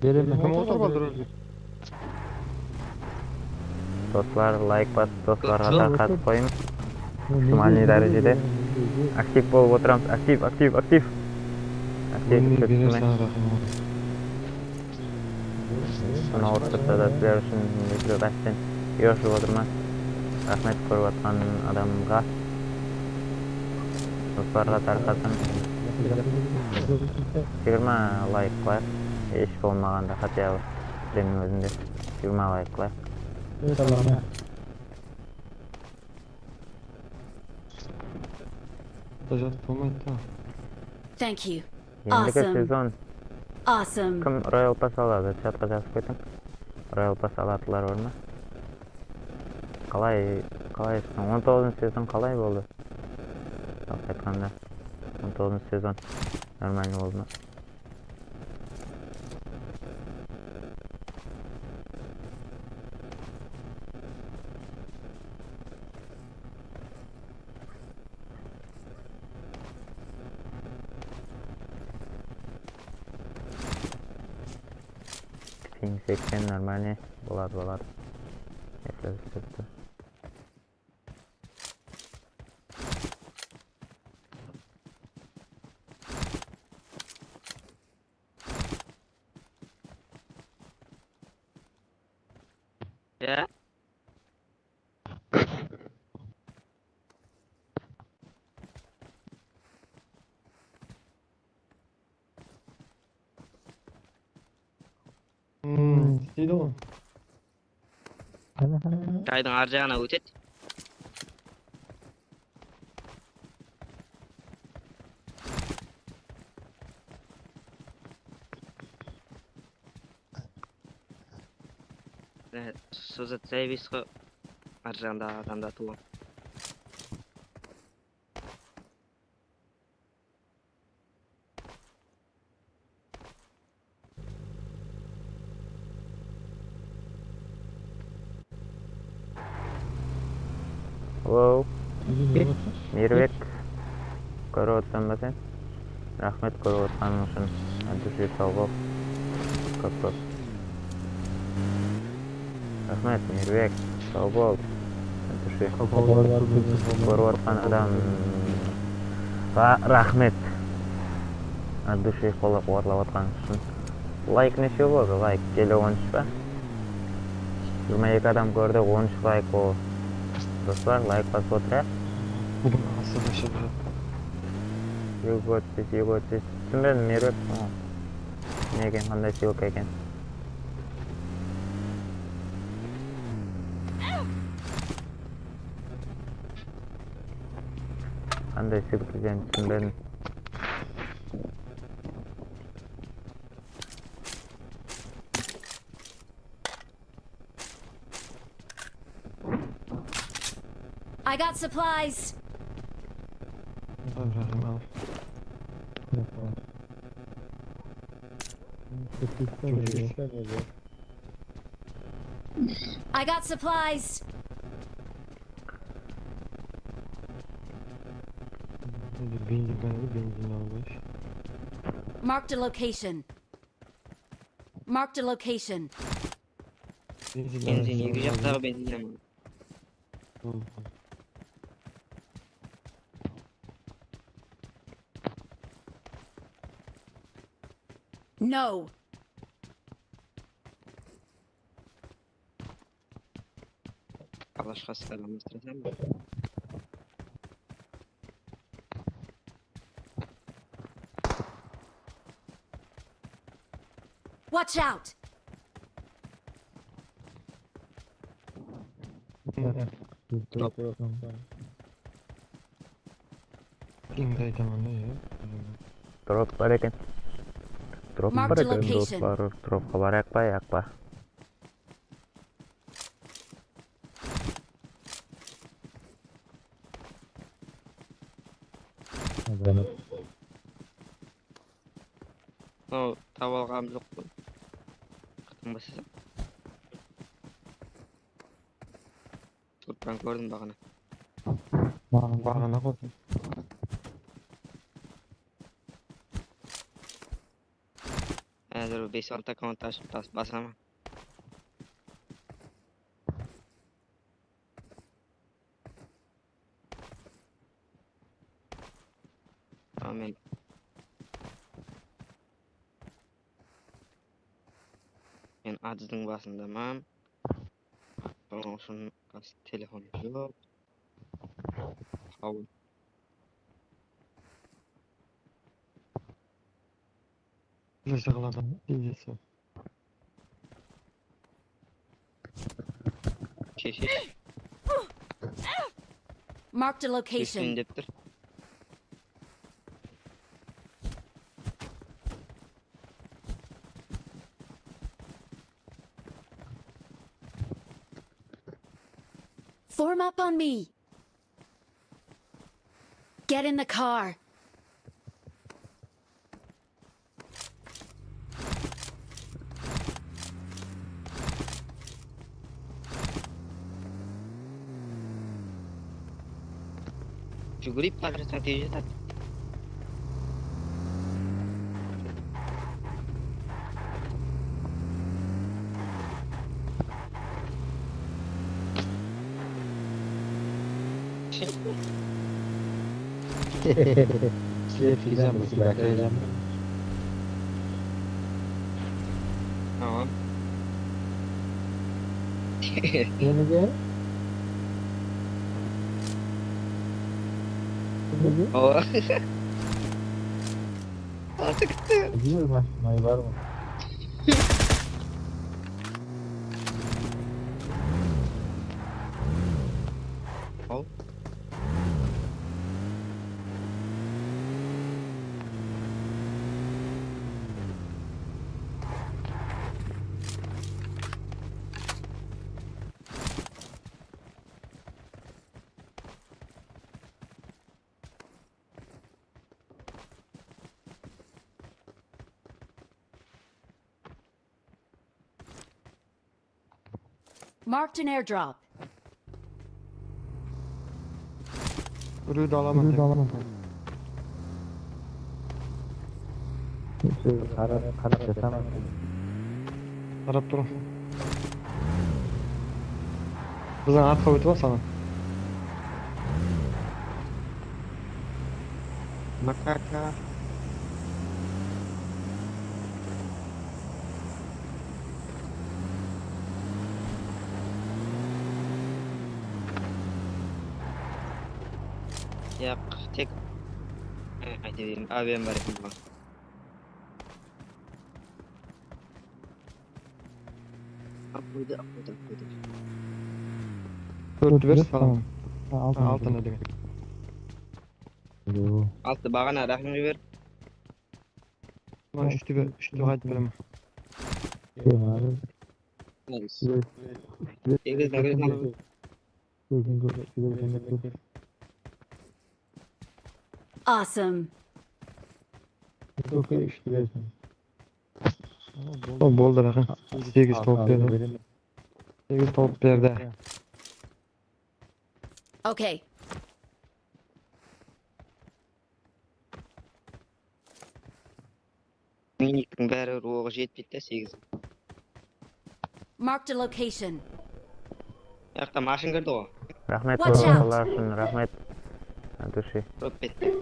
Beremen. Kim otır bar durıs? Doslar, layk basıp, doslarǵa tarqatıp qoyıń. Maksimaliy dárejede aktiv bolıp otıramız. Aktiv, aktiv, aktiv. Aktiv, kópsime. Mına ortada da sizler ushın mikro básten joshıp otırman. Raxmet kórip atqan adamǵa. Doslarǵa tarqatıń. Jigirma layk qoyıq. Hesh bolmaǵanda, хотя бы, birewiniń ózinde. Jigirma layk qoyıq. Jazıp bolmaydı da. Thank you. Endigi sezon kim Royal Pass aladı? Chatqa jazıp ketiń. Royal Pass alatınlar bar ma? Qalay, qalay, on toǵızınshı sezon qalay boldı? Jalpı aytqanda, on toǵızınshı sezon нормально boldı ma? Ping seksen нормально. Boladı, boladı. Eflez turıptı. Ya. Hmm, isteydi ǵoy. Qáne, Jaydıń arjaǵına ótedi. Mine, sol zat záyebes ǵo. Arjaǵında adamda tuwın. Hello. Mirbek, kórip otırsań ba sen? Raxmet kórip otqanıń ushın. От души saw bol. Kóp-kóp. Raxmet, Mirbek, saw bol. От души. Kórip otqan adam. Ba, raxmet. От души qollap-quwatlap otqanıń ushın. Layk neshe boldı? Layk, ele on úsh pa? Jigirma eki adam kórdi, on úsh layk o. Doslar, layk basıp otırayıq. Búgin asıǵıshıp júr. Ego tez, ego tez. Túsinbedim, Mirbek. Ne eken, qanday ssılka eken? Qanday ssılka eken, túsinbedim. I got supplies. Al, al, al. I got supplies. Benzin bar, benzin alǵısh. Marked a location. Marked a location. Benzin, benzin, eki jaqtaǵı benzin. No. Alashqa salam, Watch out! Drop. Drop bar eken. Drop bar eken, doslar. Dropqa barayıq pa, yoq pa? Mınaw tawıp alǵanım joq qo. Qırtıń basasam. Turıppan kórdim baǵana. Baǵana kórdim. Házir bes-altı akkaunt ashıp basaman. Amin. Men atızdıń basındaman. Onıń ushın telefonım joq. Haw. Bizde jıǵıladım, iyesi. Kesh, kesh. Marked a location. Kesh dep tur. Form up on me. Get in the car. Júgirip barıp jatsa tez jatır. Sizler fizan bizge bakayacağım. Tamam. Nege? Nege? Awa. Artık. Bilmiyorum aslında, var mı? Marked an airdrop. Birewdi alaman tek. Qarap, qarap jasaman. Qarap turıń. Bizden artqa ótip al saǵan. Makaka. Yaq, tek. Ayta bereyim, aviam bar eken buǵan. Ap qoydı, ap qoydı, ap qoydı. Tórtti ber saǵan. Ha, altını degen. Yoq. Altı baǵana raxim jiber. Mına úshti ber, úshti qaytıp beremen. Yoq, abi. Negiz. Negiz, negiz, negiz. Ózińge úshti bersen de kóp. Awesome. Kópke úshti bersin. O, boldı, raxmet. Segiz tawıp berdi. Segiz tawıp berdi. Okay. Miniktiń bári oǵı jetpeydi de, segiz. Marked a location. Yaqta mashın kirdi ǵo. Raxmet Watch out! qoraǵanlar ushın, raxmet. От души. Urıp ketti.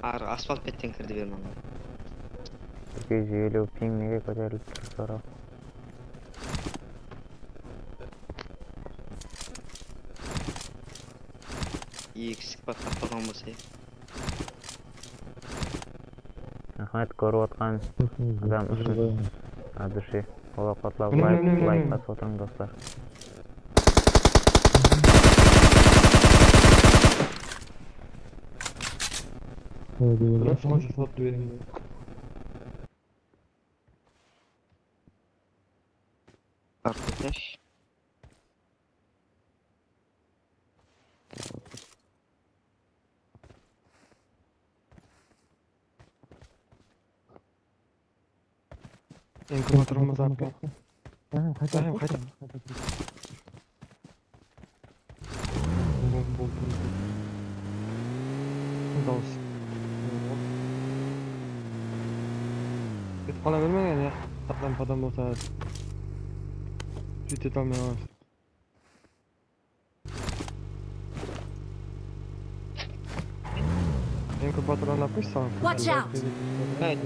Arı asfalt betten kirdi berman. Bizge júyeliw ping nege kóterilip tur, soraw. Eki kisik batlap turǵan bolsa. Raxmet kórip otqan adam ushın. От души. Qollap-quwatlap, Mine, layk, mine, mine, layk mine. basıp otırıń, doslar. Soǵan juslap jiberiń. Arkadaş. Inkubatorımız artqan. Qaytań, qaytań. Dawıs. Ketip qala bermeń, ya. Adam, adam bolsa. Jete almay qalsın. Inkubator alıp qoysa. Watch out! Hayır.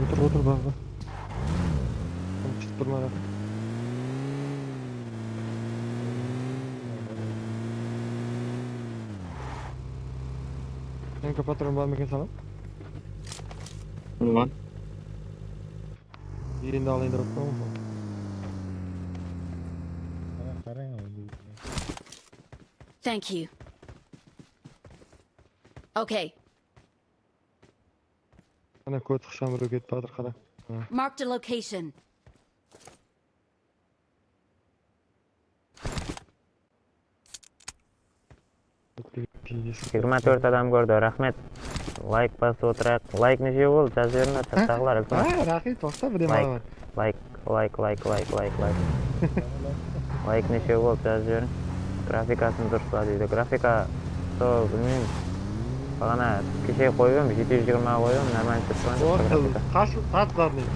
Otır, otır, bar, bar. Kútip turma, raxmet. Inkubator bar ma eken, saǵan? Bunı ma? Endi alayın dep atırman ǵoy. Qarań, qarań, endi. Thank you. Okay. Ana, kót xıshan birew ketip atır, qara. Ana. Marked a location. Jigirma tórt adam kórdi, raxmet. Layk basıp otırayıq. Layk neshew boldı? Jazıp jiberiń, chattaǵılar, iltimas. Ha, raxmet, toqta, birden Layk, alaman. Layk, layk, layk, layk, layk, layk. Layk neshew boldı? Jazıp jiberiń. Grafikasın durısla deydi. Grafika, sol, bilmeymen. Baǵana keshe qoyıp edim, jeti júz jigirma qoyıp edim, нормально túsip turǵan joq grafika. Qashıp, tart zarnıy.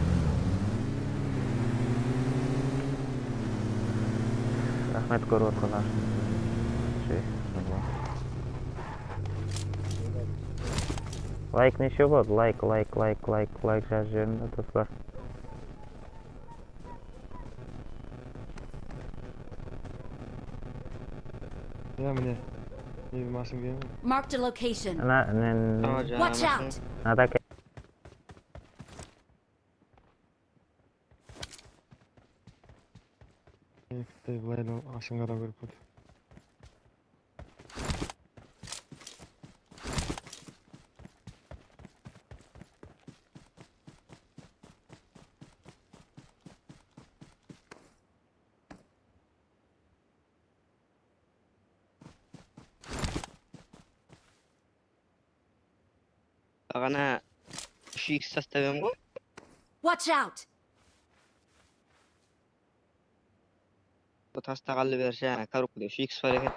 Raxmet kórip otqanlar ushın. Layk neshe boldı? Layk, layk, layk, layk, layk jazıp jiberiń de, doslar. Ya, mine. Mine mashın keldi. Marked a location. Ana, ne, ne, Tamam, canım. Watch out! Mınada ke- Ekte, bılaydan ashıń qaraw kerek boldı. Baǵana úsh iks tastaǵan ǵoy. Watch out! Bul tastaqanlı beri jańa korobkada úsh iks bar eken.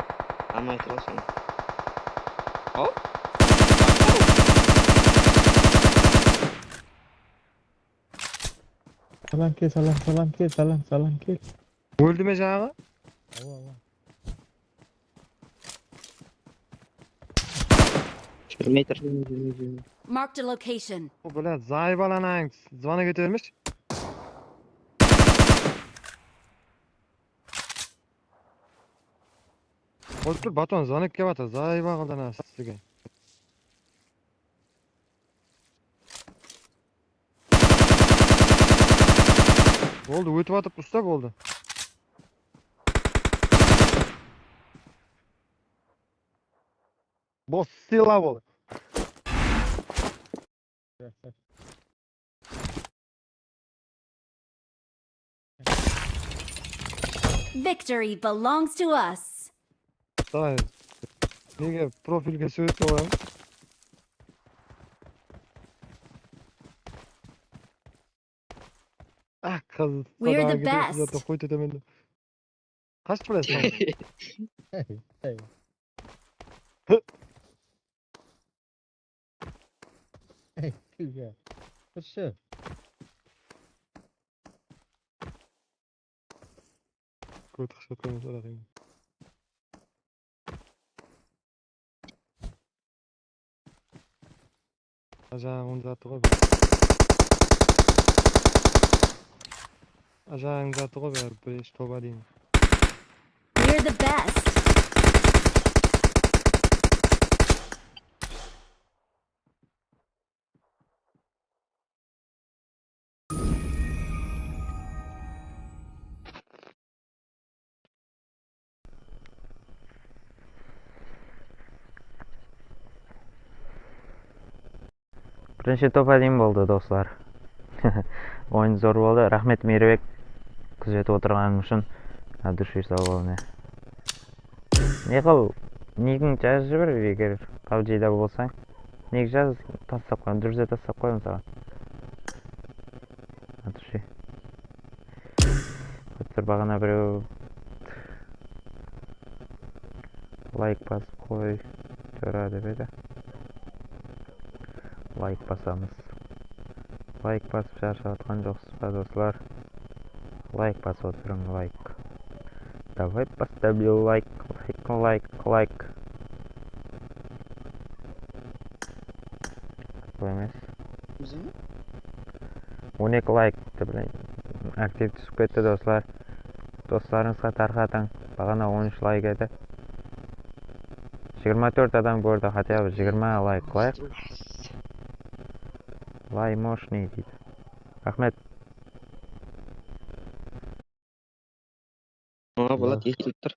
Almay turǵan sonı. Hop. Salam kel, salam, salam kel, salam, salam kel. Óldi me jańaǵı? Awa, awa. Júrmey tur. Marked a location. O, blat, zayıp alanań, zvonok etermish. Qoyıp tur, baton, zvonok kelyatır, zayıp aqıldan sizge. Boldı, ótip atıp usta boldı. Bos, sıyla bol. Victory belongs to us. Say, nege profilge súwret qoyaman? Ah, qız. We're the best. Qoy, tótemen. Qashıp bilesiz. Ey, túyge. Turshı. Kót xıshıp qoymasın, araqayın. Ajaǵıń zatı ǵoy. Ajaǵıń zatı ǵoy, bári birinshi toba deymen. We're the best. Birinshi topa deyin boldı, doslar. Oyın zor boldı. Raxmet, Meyribek, kúzetip otırǵanıń ushın. От души saw bol, ne. Ne qıl, nigiń jazıp jiber, eger PUBGda bolsań. Nik jaz, taslap qoy, durıs taslap qoydım saǵan. От души. Házir baǵana birew layk basıp qoy, jora dep edi. Layk basamız. Layk basıp sharshap atqan joqsız ba, doslar? Layk basıp otırıń, layk. Давай поставим лайк, лайк, лайк, лайк. Kóp emes. Bizmi? On eki layk, aktiv túsip ketti, doslar. Doslarıńızǵa tarqatıń. Baǵana on úsh layk edi. Jigirma tórt adam kórdi, хотя бы jigirma layk qoyıq. Lay мощный deydi. Raxmet. Awa, Bolat, esitip tur.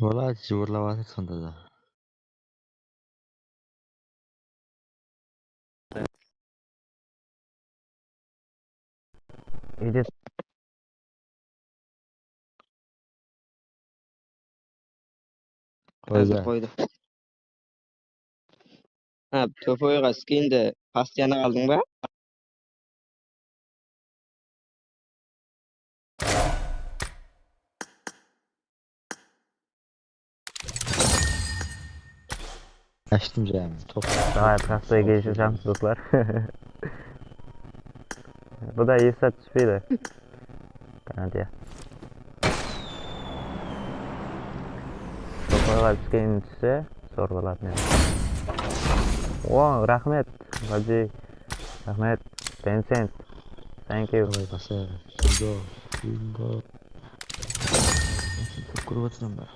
Bolat, jıbırlap atır sonda da. Úyde. Házir qoydı. Ha, topoyǵa skindi постоянно aldıń ba? Ashtım jayımdı. Top. Давай, простой keliship alamız, doslar. Bu da esi túspeydi. Kanadiya. Toparǵa túsken tússe, zor bolatın edi. O, raxmet, Baji. Raxmet, Tencent. Thank you. Давай, basa. Bingo, bingo. Kóp kórip atırman ba?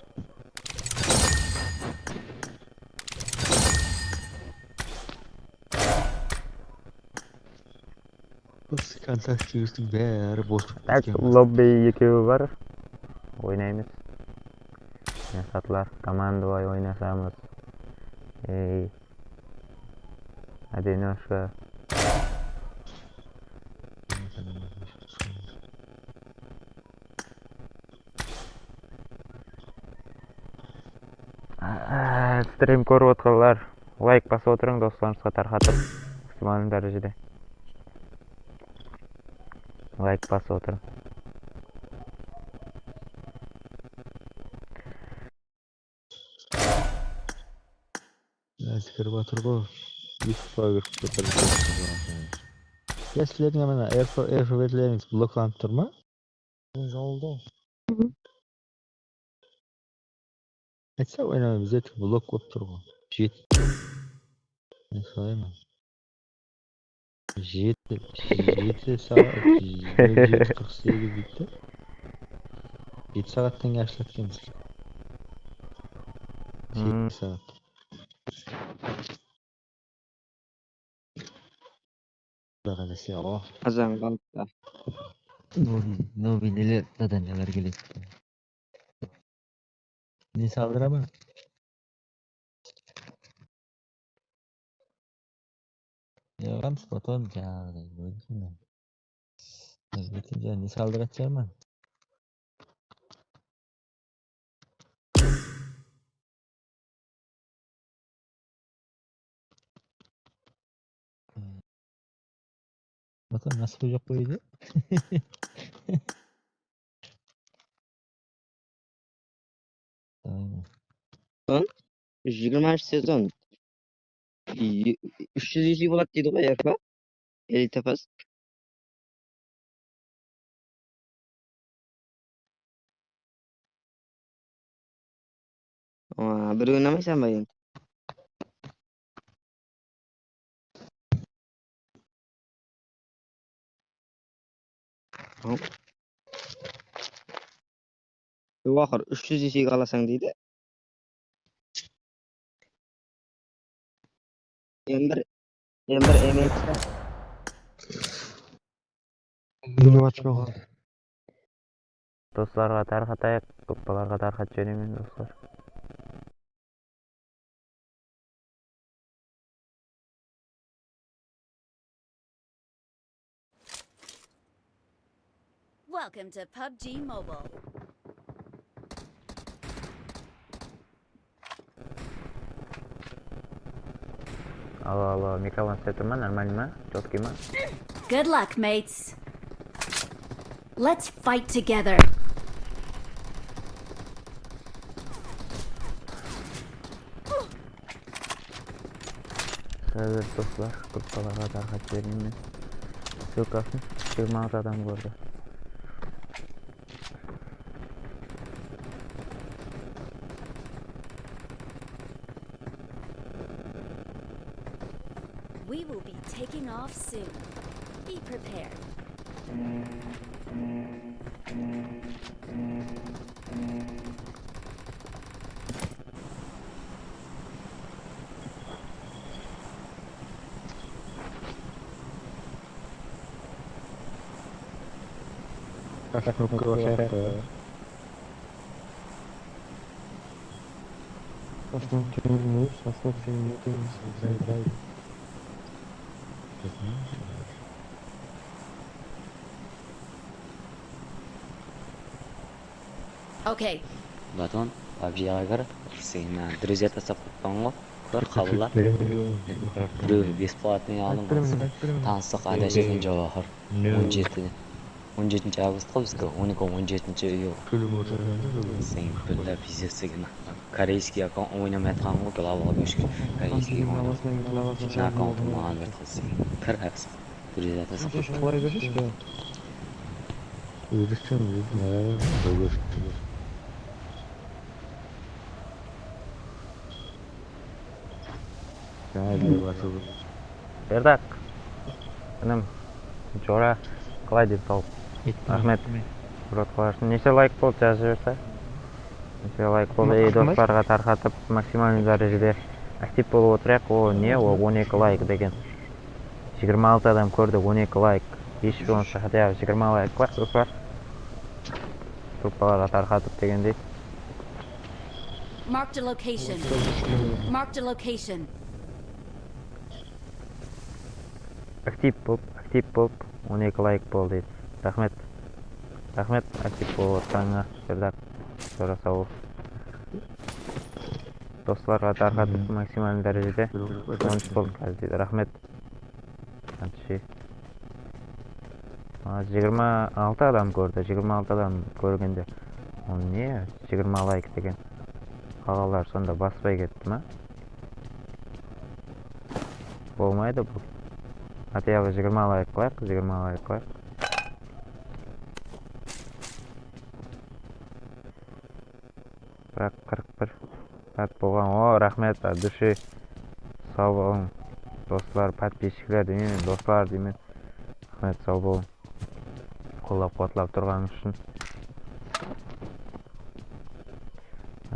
Biz kontaktińizdiń bári bos bolıp ketken. Lobbi ekewi bar. Oynaymız. Satlar, komandovay oynasamız. Ey. Одиночка. Aa, Strim kórip otqanlar, layk basıp otırıń, doslarıńızǵa tarqatıp, maksimalnıy dárejede layk basıp otırıń. Mına kirip atır ǵo. Yusufqa kirip atır, Yusufqa. Ya sizlerdiń mana R F, R F V-lerińiz bloklanıp tur ma? Jawıldı. Aytsa, oynamay bizde blok bolıp tur ǵo. Jeti. Men solay ma? Jeti, jeti saat, jeti qırq segiz deydi. Jeti saattan keyin ashıladı ekenbiz. Hmm. Segiz saat. Quday qálese, awa. Azan qalıptı. Nobi, nobi neler, zadanyalar keledi. Ne saldıraman? Yaǵan spotın jańaǵıday, ózi. Ózbetin jańa ne saldıratırman? Batan, nasıl joq qoydı? Aynen. Son jigirmanshı sezon. Úsh júz ese boladı deydi ǵoy, R F. Elite Pass. Aa, bir oynamaysan ba endi? Yoq, axır úsh júz esege alasań deydi. M bir, M bir M X. Minutı qaldı. Doslarǵa tarqatayıq, gruppalarǵa tarqatıp jiberemen, doslar. Welcome to PUBG Mobile. Alo, alo, mikrofon islep turma, нормально ma? Чёткий ma? Good luck, mates. Let's fight together. Házir, doslar, gruppalarǵa tarqatıp jiberemen men. Ssılkasın. Jigirma altı adam kórdi. We will be taking off soon. Be prepared. Qashnokka oqshayıptı. Qashnok kemir emes, Qashnok sen ne deymiz? Okay. Baton, PUBG-ǵa kir, sen, a, друзья taslap qoyıppan ǵo. Kir, qabılla. Birew бесплатный aldım, tanıstıq, adashasın, Jawahir. On jeti, on jetinshi avgust ǵo bizdiki, on eki, on jetinshi iyul. Sen, billa, pizdec degen. Корейский akkaunt oynamaydı ǵo, главаǵa óshken. Корейский oynamaydı. Mına akkauntım maǵan berdi ǵo sen. Kir, aqsız. Друзья taslap qoyıppan. Qılay berseshi. Úyretken, úyretken, ya, ya, ya. Jańa jeri basıldı. Berdaq. Inim, jora, qalay dep tawıp. Raxmet. Surat qoyasın. Neshe layk boldı, jazıp jiberse. Neshe layk boldı. Ey, doslarǵa tarqatıp, maksimalnıy dárejede aktiv bolıp otırayıq. O ne? O on eki layk degen. Jigirma altı adam kórdi, on eki layk. Hesh bolmasa, хотя бы jigirma layk qoyaq, doslar. Gruppalarǵa tarqatıp degendey. Marked a location. Marked a location. Aktiv bolıp, aktiv bolıp, on eki layk boldı deydi. Raxmet. Raxmet, aktiv bolıp otqanıńa, Berdaq. Jora, saw bol. Doslarǵa tarqatıp maksimalnıy dárejede on úsh boldı házir deydi. Raxmet. Hadi, jigirma altı adam kórdi, jigirma altı adam kórgende. Ol ne? Jigirma layk degen. Qalanlar sonda baspay ketti ma? Bolmaydı bul. Хотя бы jigirma layk qılayıq, jigirma layk qılayıq. Biraq qırq bir saat bolǵan. O, raxmet, от души. Saw bolıń, doslar, podpischikler deymen, doslar deymen. Raxmet, saw bolıń. Qollap-quwatlap turǵanıńız ushın.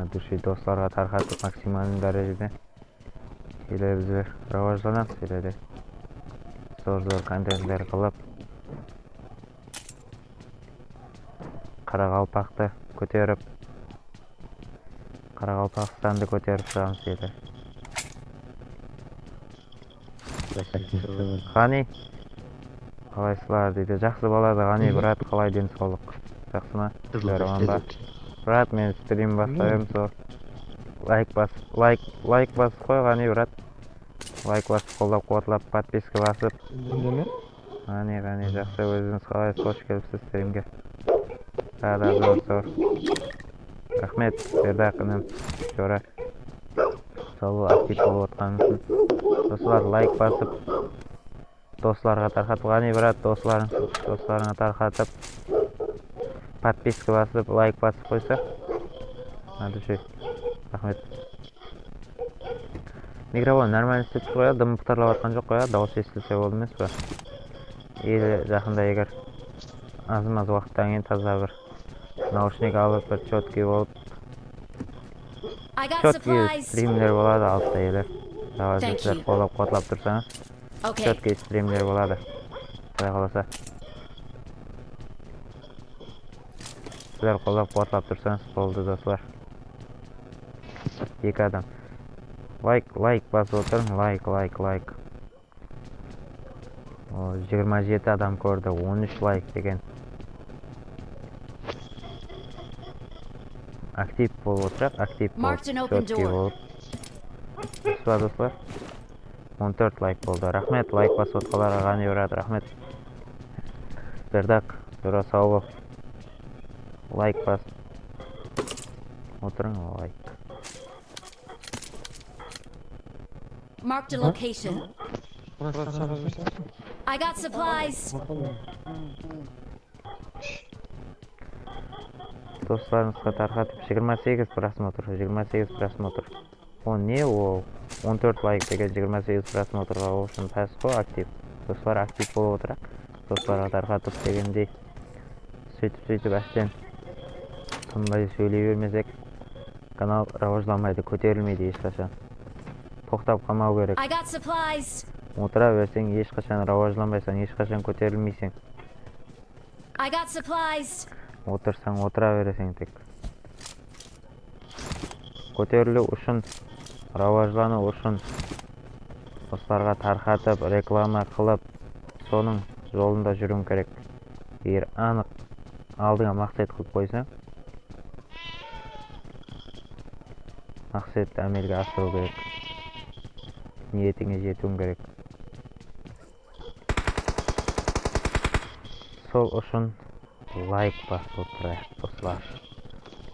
От души doslarǵa tarqatıp, maksimalnıy dárejede. Ele bizler rawajlanamız, ele de. Zor-zor kontentler qılıp, Qaraqalpaqtı kóterip, Qaraqalpaqstandı kóterip shıǵamız, ele. Ǵani, qalaysızlar, deydi. Jaqsı boladı, Ǵani, brat, qalay, densawlıq? Jaqsı ma? Jaqsı, brat. Brat, men strim baslap edim, sol. Layk bas, layk, layk basıp qoy, Ǵani, brat. Layk basıp, qollap-quwatlap, podpiska basıp. Úndeme. Ǵani, Ǵani, jaqsı, ózińiz qalaysız? Xosh kelipsiz strimge. Zor, zor. Raxmet, Berdaq inim, jora. Saw bol, aktiv bolıp otqanıń ushın. Doslar, layk basıp, doslarǵa tarqatıp, Ǵani, brat, doslarıń, doslarıńa tarqatıp, podpiska basıp, layk basıp qoysa. От души. Raxmet. Mikrofon normalno islep tur ǵoy, ya, dım pıtırlap atqan joq ǵoy, ya, dawıs estilse boldı emes pa? Ele jaqında eger azmaz waqıttan keyin taza bir naushnik alıp, bir chotkiy bolıp, I got chotkiy supplies. Strimler boladı altta ele. Давай, thank you, doslar, qollap-quwatlap tursańız. Okay. Chotkiy strimler boladı. Quday qalasa. Sizler qollap-quwatlap tursańız boldı, doslar. Eki adam. Layk, layk basıp otırıń, layk, layk, layk. O, jigirma jeti adam kórdi, on úsh layk degen. Aktiv bolıp otıraq, aktiv bolıp, chotkiy bolıp. Doslar, doslar. On tórt layk boldı. Raxmet, layk basıp otqanlarǵa, Ǵani, brat, raxmet. Berdaq, jora, saw bol. Layk basıp otırıń, layk. Marked a location. I got supplies. Doslarıńızǵa tarqatıp, jigirma segiz prosmotr, jigirma segiz prosmotr. O ne, o on tórt layk degen jigirma segiz prosmotrǵa, o ushın pás ǵo aktiv. Doslar, aktiv bolıp otıraq. Doslarǵa tarqatıp degendey. Sóytip, sóytip, ásten tınbay sóyley bermesek, kanal rawajlanbaydı, kóterilmeydi hesh qashan. Toqtap qalmaw kerek. I got supplies. Otıra berseń, hesh qashan rawajlanbaysań, hesh qashan kóterilmeyseń. I got supplies. Otırsań, otıra bereseń tek. Kóteriliw ushın, rawajlanıw ushın doslarǵa tarqatıp, reklama qılıp, sonıń jolında júriw kerek. Eger anıq aldıńa maqset qılıp qoysań, maqsetti ámelge asırıw kerek. Niyetińe jetiwiń kerek. Sol ushın layk basıp otırayıq, doslar.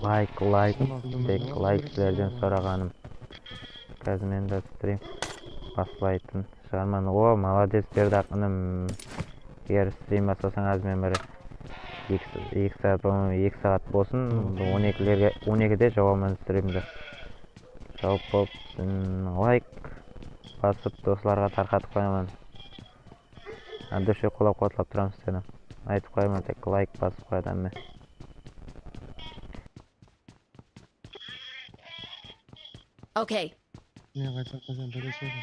Layk, layk, tek layk sizlerden soraǵanım. Házir men de strim baslaytın shıǵarman. O, molodec, Berdaq inim. Eger strim baslasań, házir men bir eki, eki saat, eki saat bolsın, on ekilerge, on ekide jawaman strimdi. Jawap bolıp, layk basıp, doslarǵa tarqatıp qoyaman. От души qollap-quwatlap turamız seni. Aytıp qoyaman, tek layk basıp qoyadı hámme. Okay. Men qaytaq qashan tólesedi?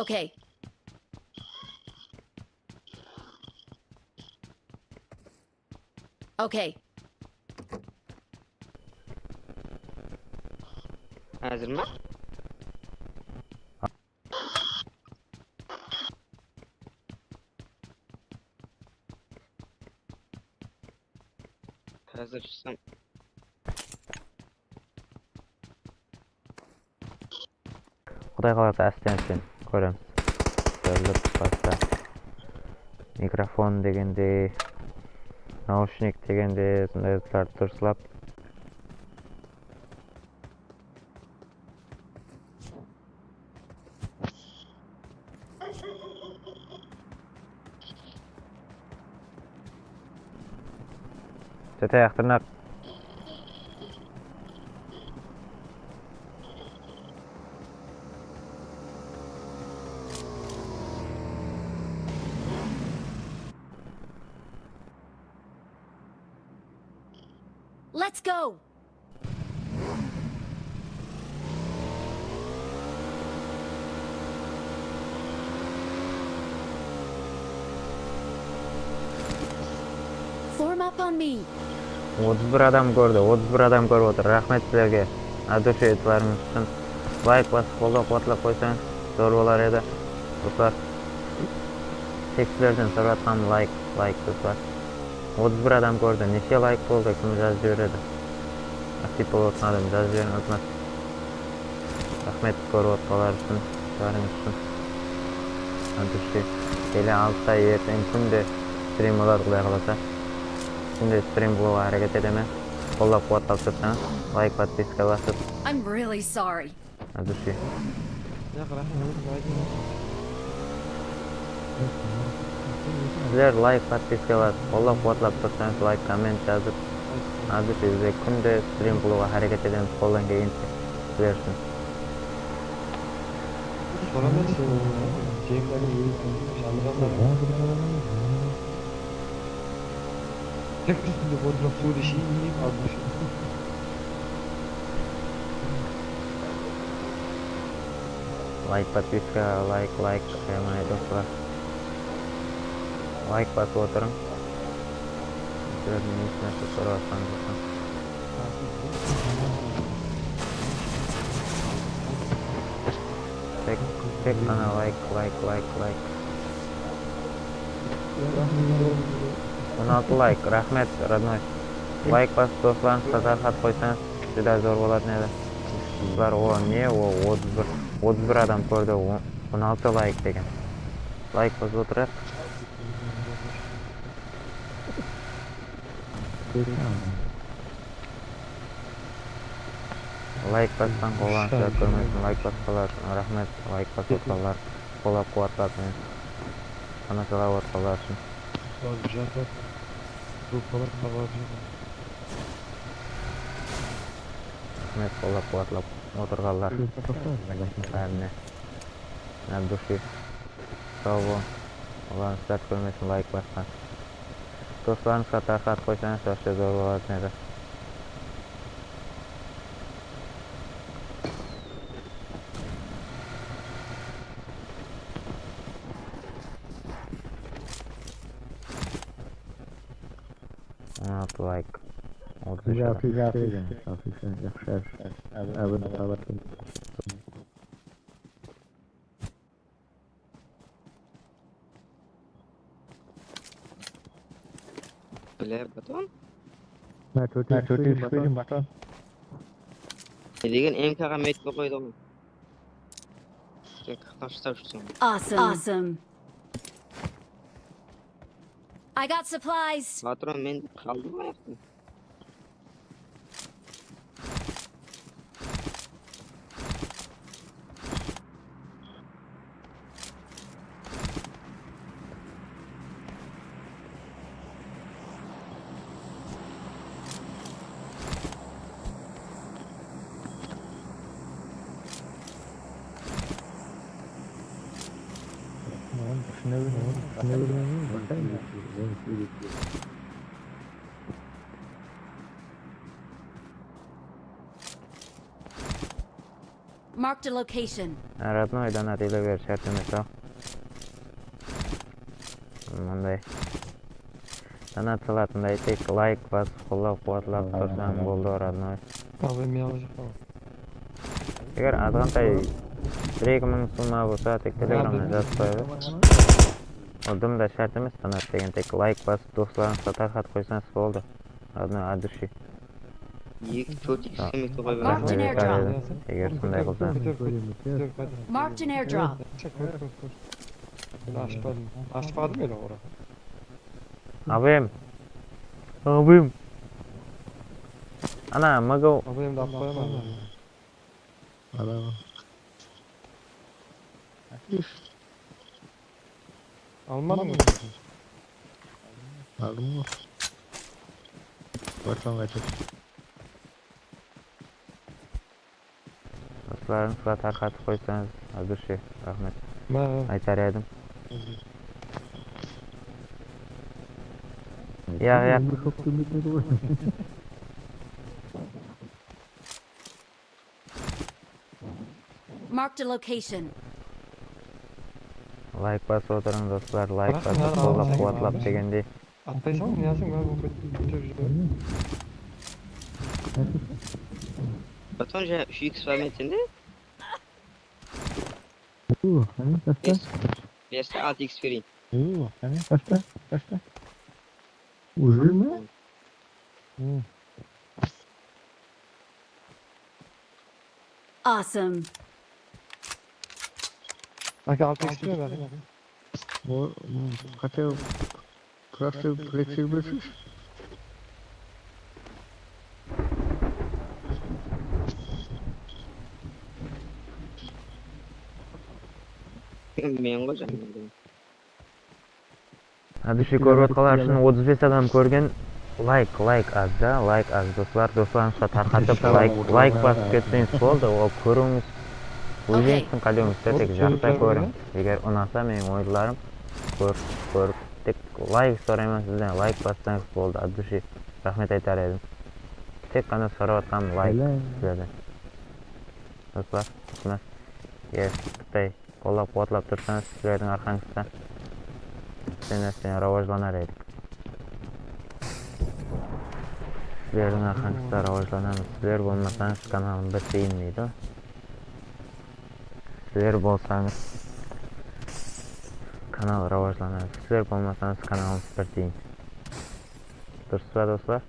Okay. Okay. Házir ma? Házir shıqsam. Quday qalasa, ásten-ásten kóremiz. Kórip basta. Mikrofon degende, naushnik degende, sonday zatlardı durıslap. Tete, aq tırnaq. Let's go! Form up on me. Otız bir adam kórdi, otız bir adam kórip otır. Raxmet sizlerge. От души aytıplarıńız ushın. Layk basıp, qollap-quwatlap qoysańız, zor bolar edi, doslar. Tek sizlerden sorap atqanım layk, layk, doslar. Otız bir adam kórdi. Neshe layk boldı? Kim jazıp jiberedi? Aktiv bolıp otırǵan adam jazıp jiberiń, iltimas. Raxmet kórip otqanlar ushın, bárińiz ushın. От души. Ele altıda erteń kúnde strim boladı, Quday qalasa. Kúnde strim qılıwǵa háreket etemen. Qollap-quwatlap tursańız, layk, podpiska basıp. I'm really sorry. От души. Sizler layk, podpiska basıp, qollap-quwatlap tursańız, layk, komment jazıp, от души bizde kúnde strim qılıwǵa háreket etemiz, qoldan kelgenshe sizler ushın. Soramaydı sen, jeklardıń janıǵa saramaydı. Tek ústinde otırıp suwdı isheyik, от души. Layk, podpiska, layk, layk, ayamay, doslar. Layk basıp otırıń. Sizlerdiń eshnáse sorap atqanım joq. Tek, tek ǵana layk, layk, layk, layk. On altı layk, raxmet, родной. Layk basıp, doslarıńızǵa tarqatıp qoysańız, júdá zor bolatın edi. Doslar, o ne, o otız bir, otız bir adam kórdi, o on altı layk degen. Layk basıp otırayıq. Layk basqan qollarıńızdı kórmesin, layk basqanlar ushın raxmet, layk basıp otqanlar, qollap-quwatlap meni, tamashalaw atqanlar ushın. Raxmet, qollap-quwatlap otırǵanlar bárine. От души. Saw bolıń. Qollarıńızdı dárt kórmesin, layk basqan. Doslarıńızǵa tarqatıp qoysańız, вообще zor bolatın edi. On altı layk. Otız úsh adam. Jaqsı, jaqsı, jaqsı, jaqsı. Ábidi tabatın. Bile, baton? Mına, tórtewshi kórim, baton. Ne degen M K ǵa meytpe qoydı ǵoy. Sen qaqtan shıtap júrseń. Awesome. Awesome. I got supplies. Patron, men qaldım ayaqta. Oğlum, düşünebilmem, düşünebilmem. Marked a location. Родной, donat ele ber, shárt emes-aw. Mınday donat salatınday, tek layk basıp, qollap-quwatlap tursań boldı, родной. Eger azǵantay bir-eki mıń summa bolsa, tek telegramnan jazıp qoya ber. Ol dımda shárt emes, donat degen, tek layk basıp, doslarıńızǵa tarqatıp qoysańız boldı. Родной, от души. Eki, tórt X kemekte qoyıp Marked an beremiz. Eger sonday qılsa. Marked an airdrop. Ashpadım. Ashpadım ele ora. Abim. Abim. Ana, Mago. Abim de alıp qoyaman. Ana. Almadıń ba? Aldım ǵoy. Barsań qaytıp. Doslarıńızǵa tarqatıp qoysańız, Abdushe, raxmet. Aytar edim. Yaq, yaq. Marked a location. Layk basıp otırıń, doslar, layk basıp, qollap-quwatlap degendey. Atpaysań, ne alsań, bári bolıp ketti. Baton, ja úsh X bar ma sende? Qáne, qashta? Berse, altı X bereyin. Qashta? Qashta? Уже me? Awesome. Aka, altı X bar. O, m, qáte, proste pricel bersiz. Men ǵoy jańa. Adúshe kórip atqanlar ushın otız bes adam kórgen. Layk, layk az da, layk az, doslar. Doslarıńızǵa tarqatıp, layk, layk basıp ketseńiz boldı. Ol kóriwińiz, ózińizdiń qálewińizde tek jaqsa kóriń. Eger unasa meniń oyınlarım, kórip, kórip, tek layk sorayman sizden, layk bassańız boldı, adúshe. Raxmet aytar edim. Tek ǵana sorap atqanım layk sizlerden. Doslar, raxmet. Yes, Qıtay. Qollap-quwatlap tursańız, sizlerdiń arqańızda sen nárseni rawajlanar edi. Sizlerdiń arqańızda rawajlanamız. Sizler bolmasańız, kanalım biteyin deydi. Sizler bolsańız, kanal rawajlanadı. Sizler bolmasańız, kanalımız biteyin. Durıs pa, doslar?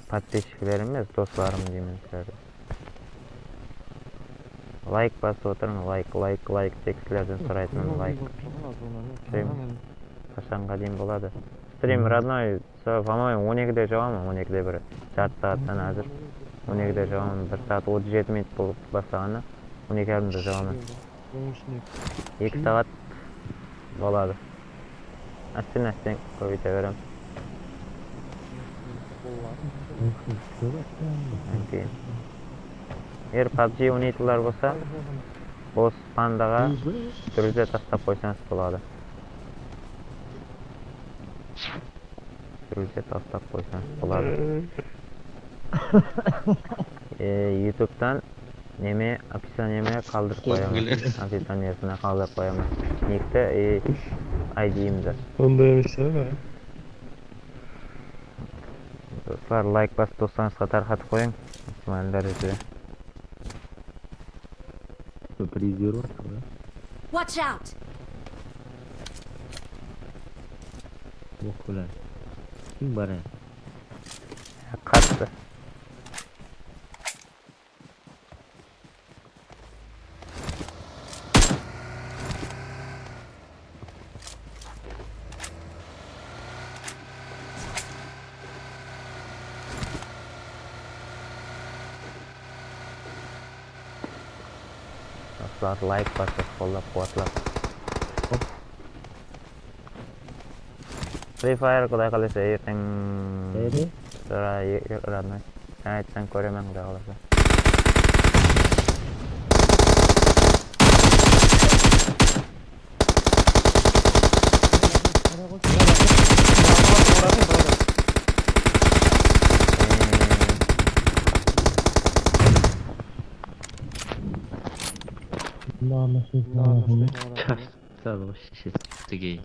Podpischiklarim emes, doslarım deymen sizlerdi. Layk basıp otırıń, layk, layk, layk, tek sizlerden soraytınım layk. Strim qashanǵa deyin boladı? Strim, родной, по-моему, on ekide jawaman, on ekide bir jartı saattan házir. On ekide jawaman, bir saat otız jeti minut bolıp baslaǵanına. On eki yarımda jawaman. Eki saat boladı. Ásten-ásten kóbeyte beremiz. Keyin. Eger PUBG oynaytuǵınlar bolsa, bos pandaǵa druzya tastap qoysańız boladı. Druzya tastap qoysańız boladı. E, YouTube'dan neme, opisaniyeme qaldırıp qoyaman. Opisaniyesine qaldırıp qoyaman. Nikti, e, ID'imdi. Onda emes, ya. Doslar, layk basıp, doslarıńızǵa tarqatıp qoyıń. Maksimaliy dárejede. Призер bar, ya. Watch out! Oq bilen. Kim bar, ya? Qattı. Doslar, layk basıp, qollap-quwatlap. Hop. Free Fire, Quday qálese, erteń. Nede? Tura, e, e, родной. Sen aytsań, kóremen, Quday qálese. Namıs. Sağ ol, shishesi gey.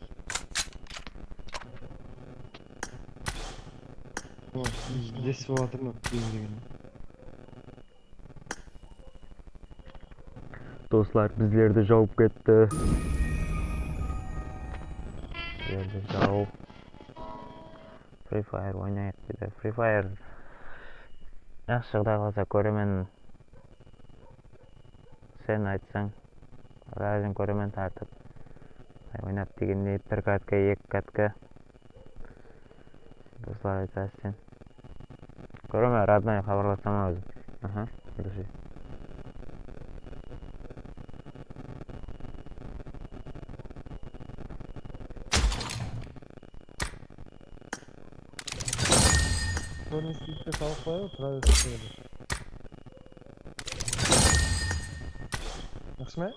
Des bolatırma, degen. Doslar, bizlerdi jawıp ketti. Bizlerdi jawıp. Free Fire oynayıq, deydi. Free Fire. Jaqsı, Quday qalasa kóremen. Sen aytsań, razın kóremen tartıp. Ay, oynap degendey bir katka, eki katka. Doslar aytsa sen. Kóremen, родной, xabarlasaman ózim. Aha, durıs. Kórmeslikte salıp qoyayıq, tura bersin. Jaqsı ma?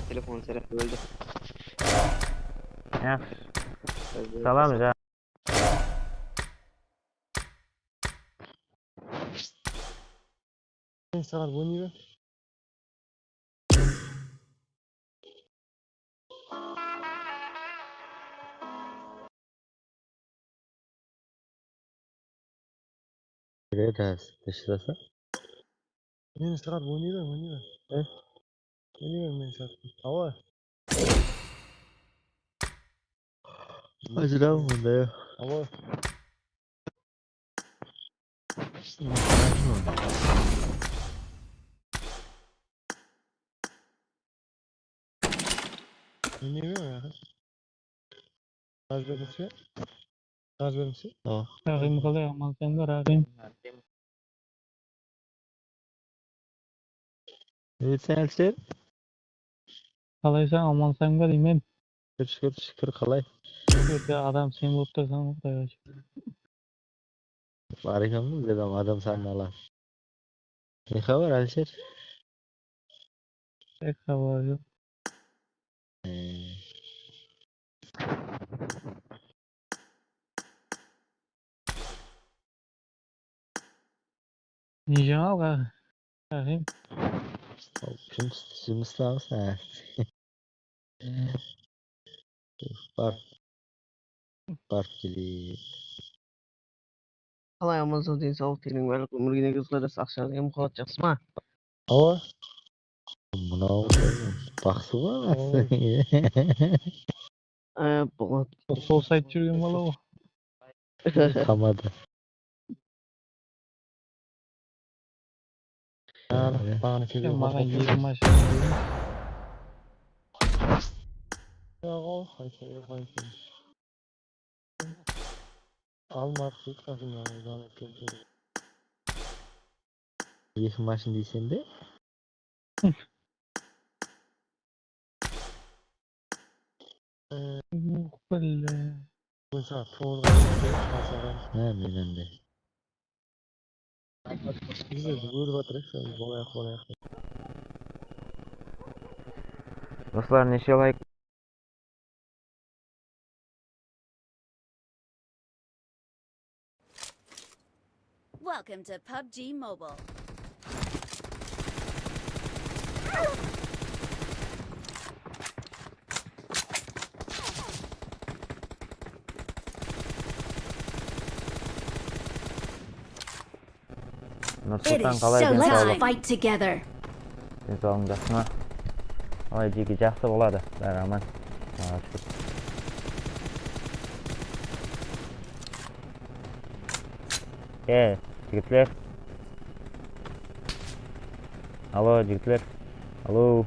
Telefon sırası óldi. Jaqsı. Salam, ja. Salam, oynayman. Biraz dıshırasa. Meni shıǵarıp oynayman, oynayman. E? Oynayman men shıǵarıp. Awa. Ajıraw mında ya. Awa. Oynayman ya. Razberdińiz be? Razberdińiz be? Raxim, qalay, amansań ba, Raxim? Sen, Alsher? Qalaysań, amansań ba deymen? Shúkir, shúkir, shúkir, qalay? Shúkir, adam sen bolıp tursań, Qudayǵa shúkir. Bar eken ǵoy, adam, adam sanın ala. Ne xabar, Alsher? Tek xabar joq. E. Ne jańalıq, Raxim? Jumıs, jumıstamız, há. Bar. Barıp keleyik. Qalay, amansań, densawlıq, teniń barlıq, ómirge ne qızıq, aqsha, em, qıwat, jaqsı ma? Awa. Mınaw baqsı ba? Awa. Á, Polat. Sol sayt júrgen bala ǵo. Qamadı. Maǵan eki mashina. Yoq, qayta, yoq, qayta. Alma, eki mashina deysen be? Bile. Mesela, toǵızǵa. Há, menen de. Biz de ólip atırıq, bolayıq, bolayıq. Doslar, neshe layk? Welcome to PUBG Mobile. Nursultan, qalay, densawlıq? Densawlıǵıń jaqsı ma? Ólay, Jeki, jaqsı boladı. Bári aman. Allaǵa shúkir. E, jigitler. Alo, jigitler. Alo.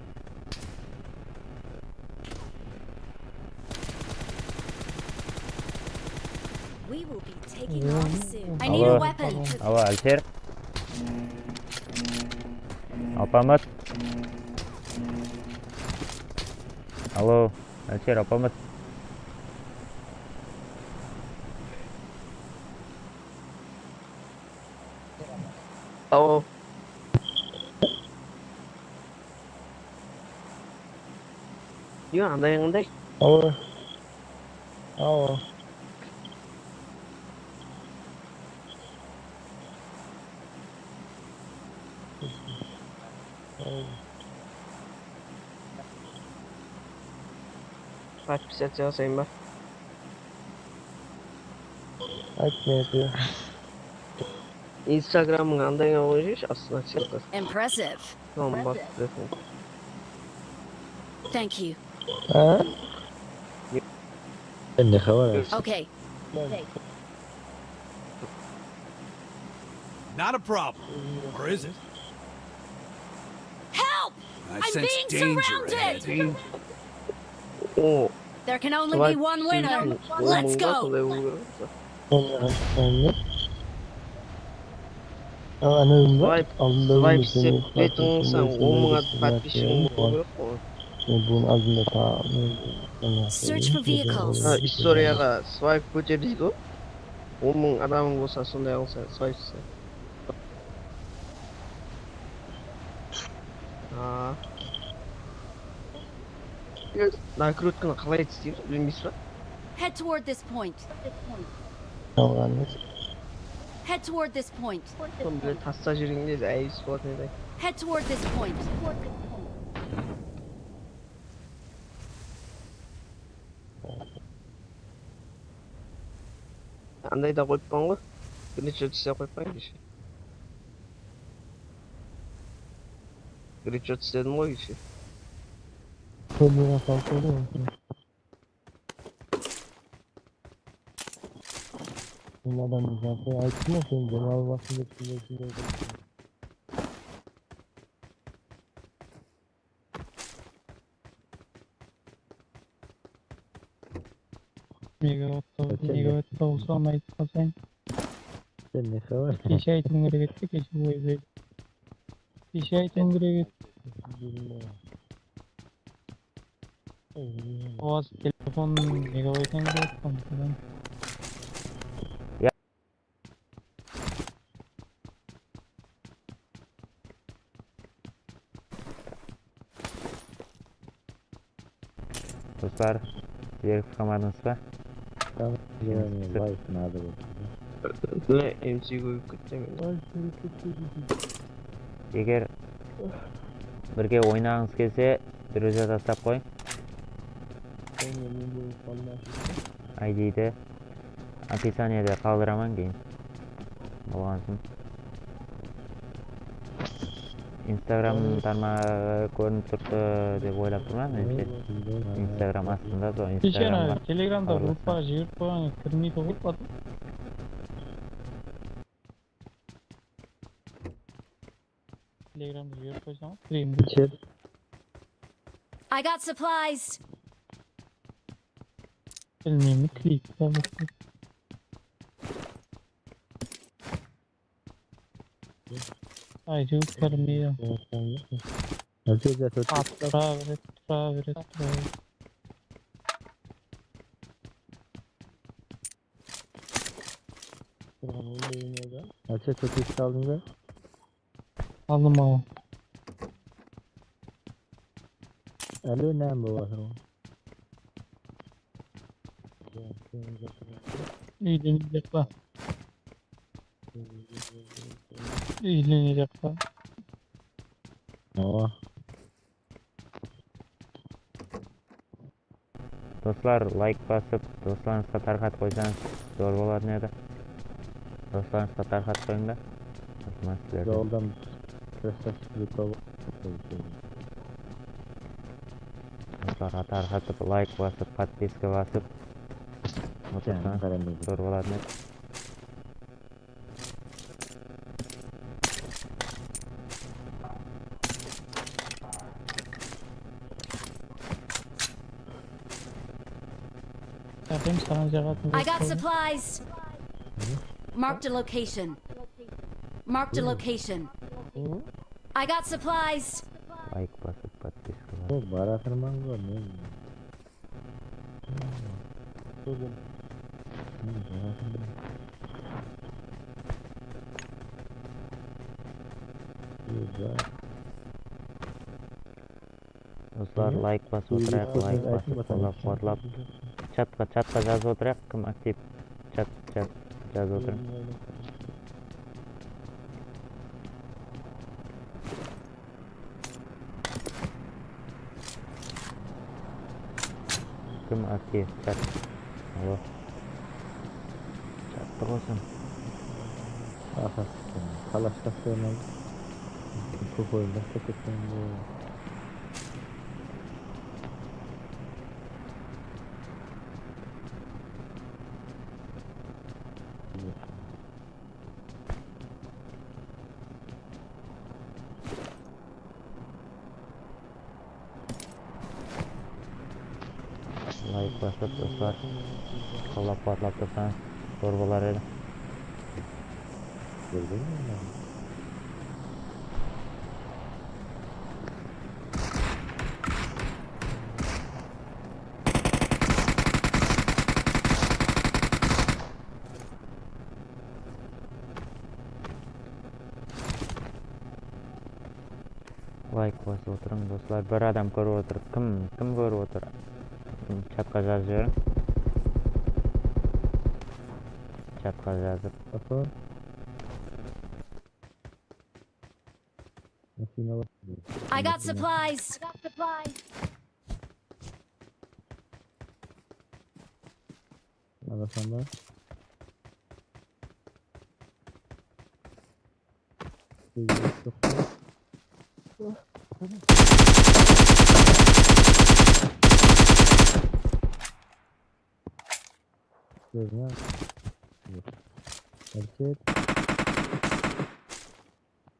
We will be taking off soon. I need a weapon. Alo, Alsher. Alpamıs. Alo, Alsher, Alpamıs. Alo. Yo, anday, anday. Awa. Awa. Podpisаться jasayın ba? Ayt, ne diyor? Instagramıń anday qoyıp júrshi, astına ssılkası. Impressive. Tamam, bas, bileseń. Thank you. Há? Sen ne xabar? Okay. Not a problem. Or is it? Help! I I'm sense being danger ahead. Surrounded! O, There can only be one winner. Let's go! Solay bolıw kerek. Sen ne xabar? Ana, Swipe, swipe isep, betiń alsań, on mıń ad-, подписчигиń bolıw kerek ǵoy. Men bunıń aldında ta men Search for vehicles. Ha, istoriyaǵa swipe kóter deydi ǵoy. On mıń adamıń bolsa, sonday alsa, swipe isep. Ha. Nakrutkanı qalay isleymiz, bilmeysiz ba? Head toward this point. Alǵanımız. Head toward this point. Sonı bile tasta júrgende de áyis bolatuǵın edi. Head toward this point. Anday da qoyıppan ǵoy. Bir neshe túste qoyıppan keshe. Bir neshe túste dedim ǵoy keshe. Kómir asaldı. Bul adam zaten ayttım ǵoy, sen beni alıp atın dep, shunday, shunday qılıp. Megawatt, megawatt tawısa aytıp qalsayın. Sen ne xabar? Keshe aytıwım kerek edi, keshe oylaydı. Keshe aytıwım kerek edi. Oaz telefon megabayttan kirip atqan. Doslar, sizler qısqamadıńız ba? Tamam, Jemiz yani, pısır. Life nadı bu. Ne, M C qoyıp kettim. Eger birge oynaǵıńız kelse, druzya taslap qoyıń. I D di opisaniyada qaldıraman keyin. Bolǵansın. Instagram tarmaǵı kórinip turıptı dep oylap turman, menimshe. Instagram astında, sol Keshe Instagramǵa. ana Telegramda Xabarlasam. Gruppaǵa jiberip qoyǵan, kirmeydi ǵoy. Telegramda jiberip qoysań, kireyim. Chat. I got supplies. Bilmeymen, kireyik. Aytıwır kirmeydi. Öte de, öte. Attıra beredi, tura beredi, tura beredi. Öte, öte aldıń ba? Aldım aǵa. Ále nán bolıp atır ǵoy. Úylenejaq pa? Úylenejaq pa? Awa. Doslar, layk basıp, doslarıńızǵa tarqatıp qoysańız, zor bolatın edi. Doslarıńızǵa tarqatıp qoyıń da. Raxmet sizlerge. Yoldan krasavchik. Doslarǵa tarqatıp, layk basıp, podpiska basıp otırsań, zor bolatın edi. Jaqın saǵan jaǵatın. I got supplies. Marked a location. Marked a location. I got supplies. Layk basıp, podpiska basıp. O, baratırman ǵoy men. Kórdim. Men baratırman. Kórdim. Doslar, layk basıp otırayıq, layk basıp, qollap-quwatlap. Chatqa, chatqa jazıp otırayıq, kim aktiv. Chat, chat, jazıp otırıń. Kim aktiv? Chat. Alo. Chattı qosıń. Aha, qalash tastayman. Kóp oyın tastap ketken bu. Basıp, doslar. Qollap-quwatlap tursańız, zor bolar edi. Bildim men. Layk basıp otırıń, doslar. Bir adam kórip otır. Kim, kim kórip otır? Chatqa jazıp jiberiń. Chatqa jazıp. Apa? Mashina bar. I got supplies. Alasanda. Yoq. Kórme. Háreket.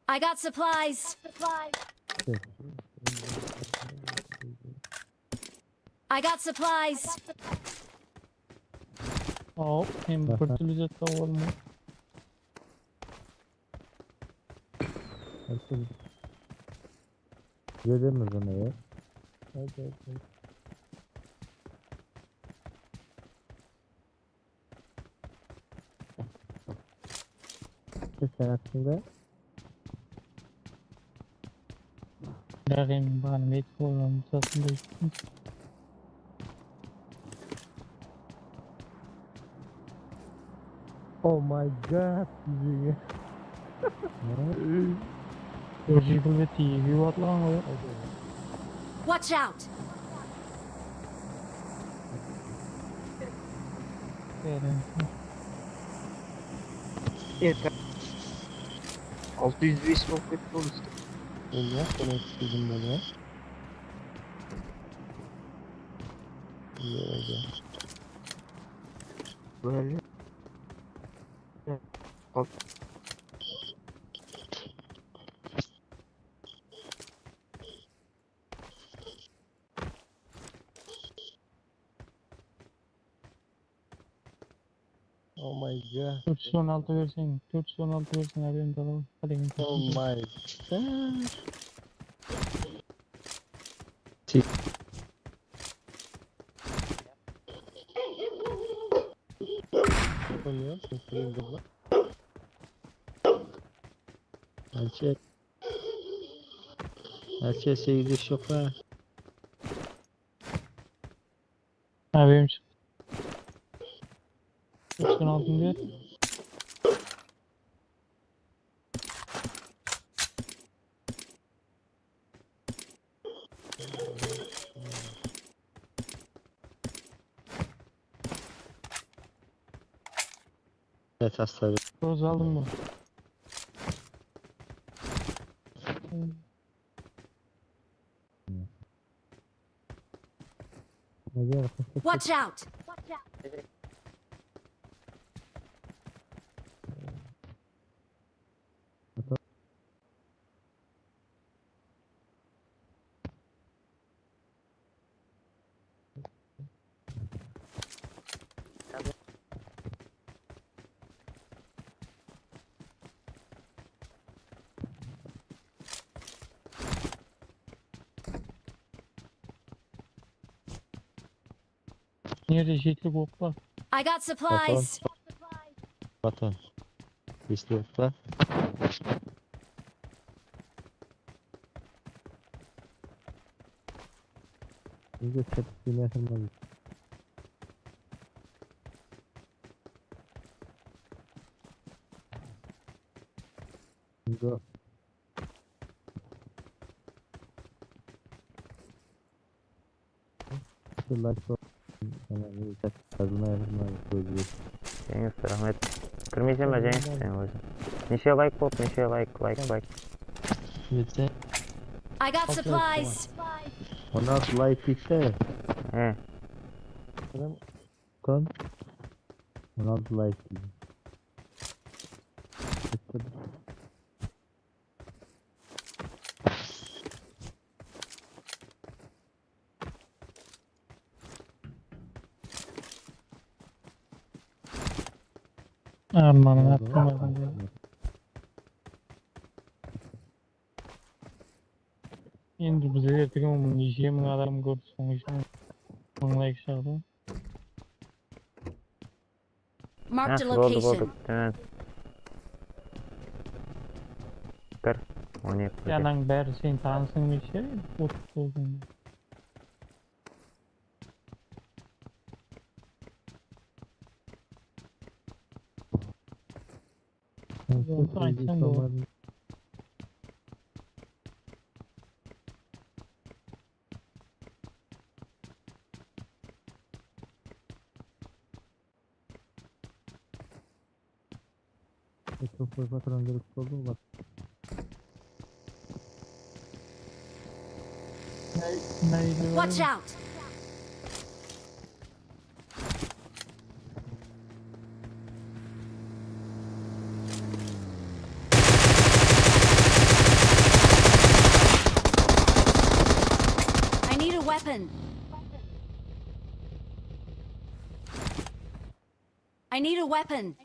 I got supplies. I got supplies. Aw, men bir túrli zat tawıp aldım. Háreket. Júremiz bunı, ya. Háreket. Sen attın da. Biraq endi mınaǵan etik bolǵanın satın da. Oh my God, diyeceğim. Orjikul ve tiyibi atlaǵan ǵoy. Watch out! Erta. Altı yüz beş bolıp ketti ol usta. Endi sen aytıp keldim bana. Böyle. Al. Oh my God. Tórt júz on altı berseń, tórt júz on altı berseń, ábende alaman. Qálegen. Oh my God. Oynuyor, sen sürekli bak. Alçak. Alçak, segiz iş yok ha. Ha, benim çıktı. Üç bin altın diyor. Evet, hasta. Roza aldın mı? Watch out! Nerede jetlik oq bar? I got supplies. Batan. Jetlik oq bar. Bizge ketip kelmey atırman. Bizge Layk qoyıp, jazılmay atırman, kórip. Jeńis, raxmet. Kirmeysen ba, Jeńis, sen óziń? Neshe layk bolıp, neshe layk, layk, layk? Jetse. I got supplies. On altı layk deydi. He. Kon. On altı layk deydi. Armanın attım. Endi bizler ertegen mıń, neshe mıń adam kórdi, sonıń ushın mıń layk shıǵadı. Marked a location. Boldı, boldı. Kir. On eki. Yanıń bári sen tanısıń neshe? Otız boldı. Onı aytsań boladı. Ekran qoyıp atırǵan kerek boldı ǵoy. Watch out! I need a weapon. I need a weapon.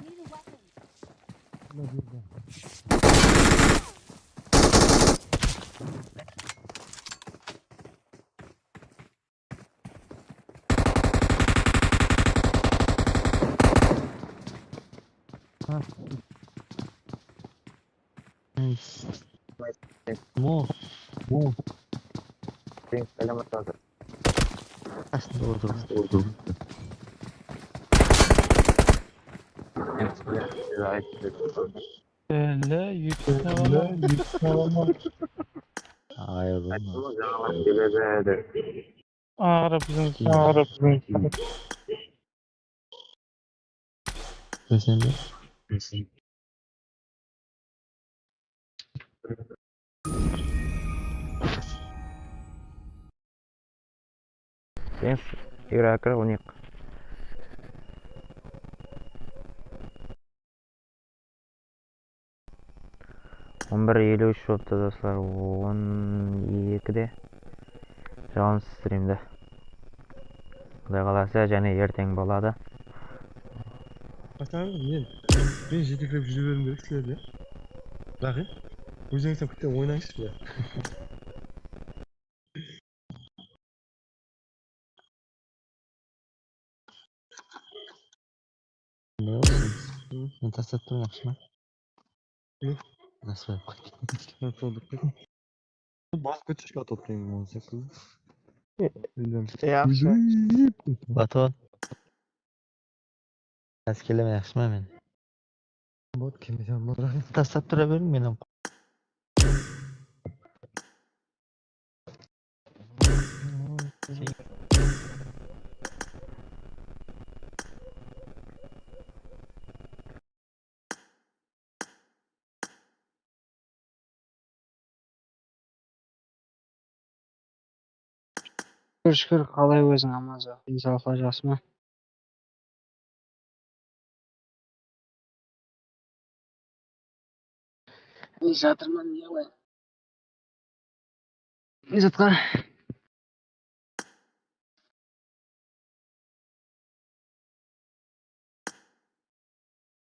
Mo, mo. Sen selamat hazır. Aslında oldu. Aslında oldu. Sen size aytıp. Öyle yüksek alama. Ay, oğlum. Ayrı bizim, ayrı bizim. Sen de. Sen s-, Irakır, on eki. On bir elli úsh bolıptı, doslar, on ekide. Jalınsız strimde. Quday qalasa, jáne erteń boladı. Qashan men, men jeteklep júre beriwim kerek sizlerdi. Biraq, ózińizden kútpey oynayıńshı ya. Ne olsun? Men taslap turman, yaqshı ma? Nasıl? Bas kóterishke otırıp turman, onı. Yaqshı. Baton. Házir kelemen, yaqshı ma men? Bot kemeden bot. Taslap tura beriń, men. Shúkir, shúkir, qalay óziń, aman-saw? Densawlıqlar jaqsı ma? Ne zatırman, ne qılayın? Ne zatqa?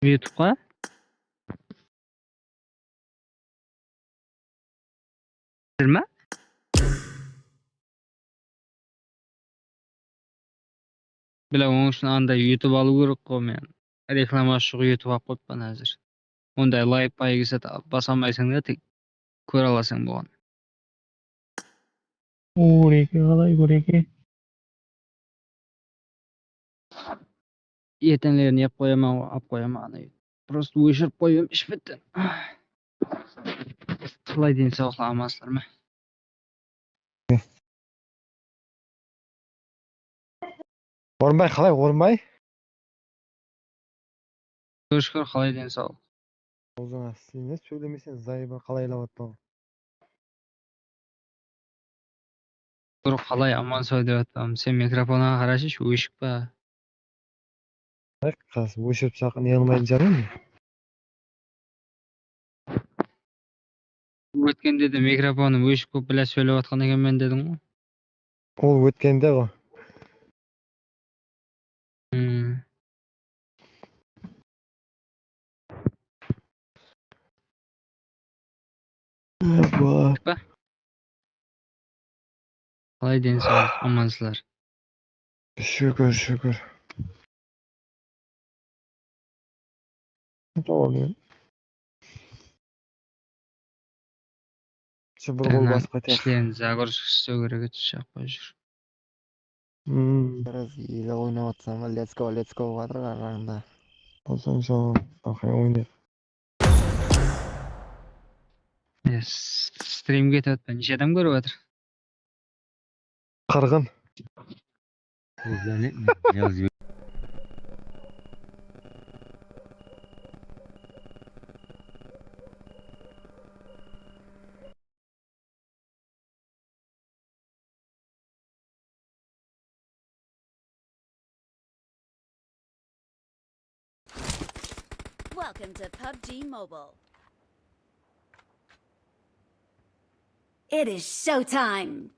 YouTubeqa? Jigirma? Bile, onıń ushın anday YouTube alıw kerek ǵo, men reklama ushın YouTube alıp qoyıppan házir. Onday layp baygısa da basa almaysań da, tek kóre alasań bolǵan. Gúreke qalay, gúreke? Erteńlerin yep qoyaman ǵo, alıp qoyaman, ana. Prosto óshirip qoyıp edim ishpetten. Qalay, densawlıqlar, amansızlar ma? Orınbay, qalay, Orınbay? Shúkir, qalay, densawlıq? Awzıńa sıyın, sóylemeseń, zayıbı qalay ilawatpaǵan? Tur, qalay, aman-saw dep atpam. Sen mikrofonǵa qarashı, óshik pa? Ay, qas, óshirip saq, ne qılmaydı jarayma? Ótkende de mikrofonım óshik bolıp, bilá, sóylep atqan ekenmen dediń ǵo. Ol ótkende ǵo. Hmm. Qay, densawlıq, amansızlar? Shúkir, shúkir. Toǵrı. Shu bir qol basıp qaytayıq. Ishlerin загрузка islew kerek edi, shaqpay júr. Hmm. Biraz ele oynap atırsań ba, let's go, let's go batır arańda. Bolsa, inshaallah, aqıy oynayıq. E, s-, strim ketip atpa, neshe adam kórip atır? Qırqın. Welcome to PUBG Mobile. It is showtime!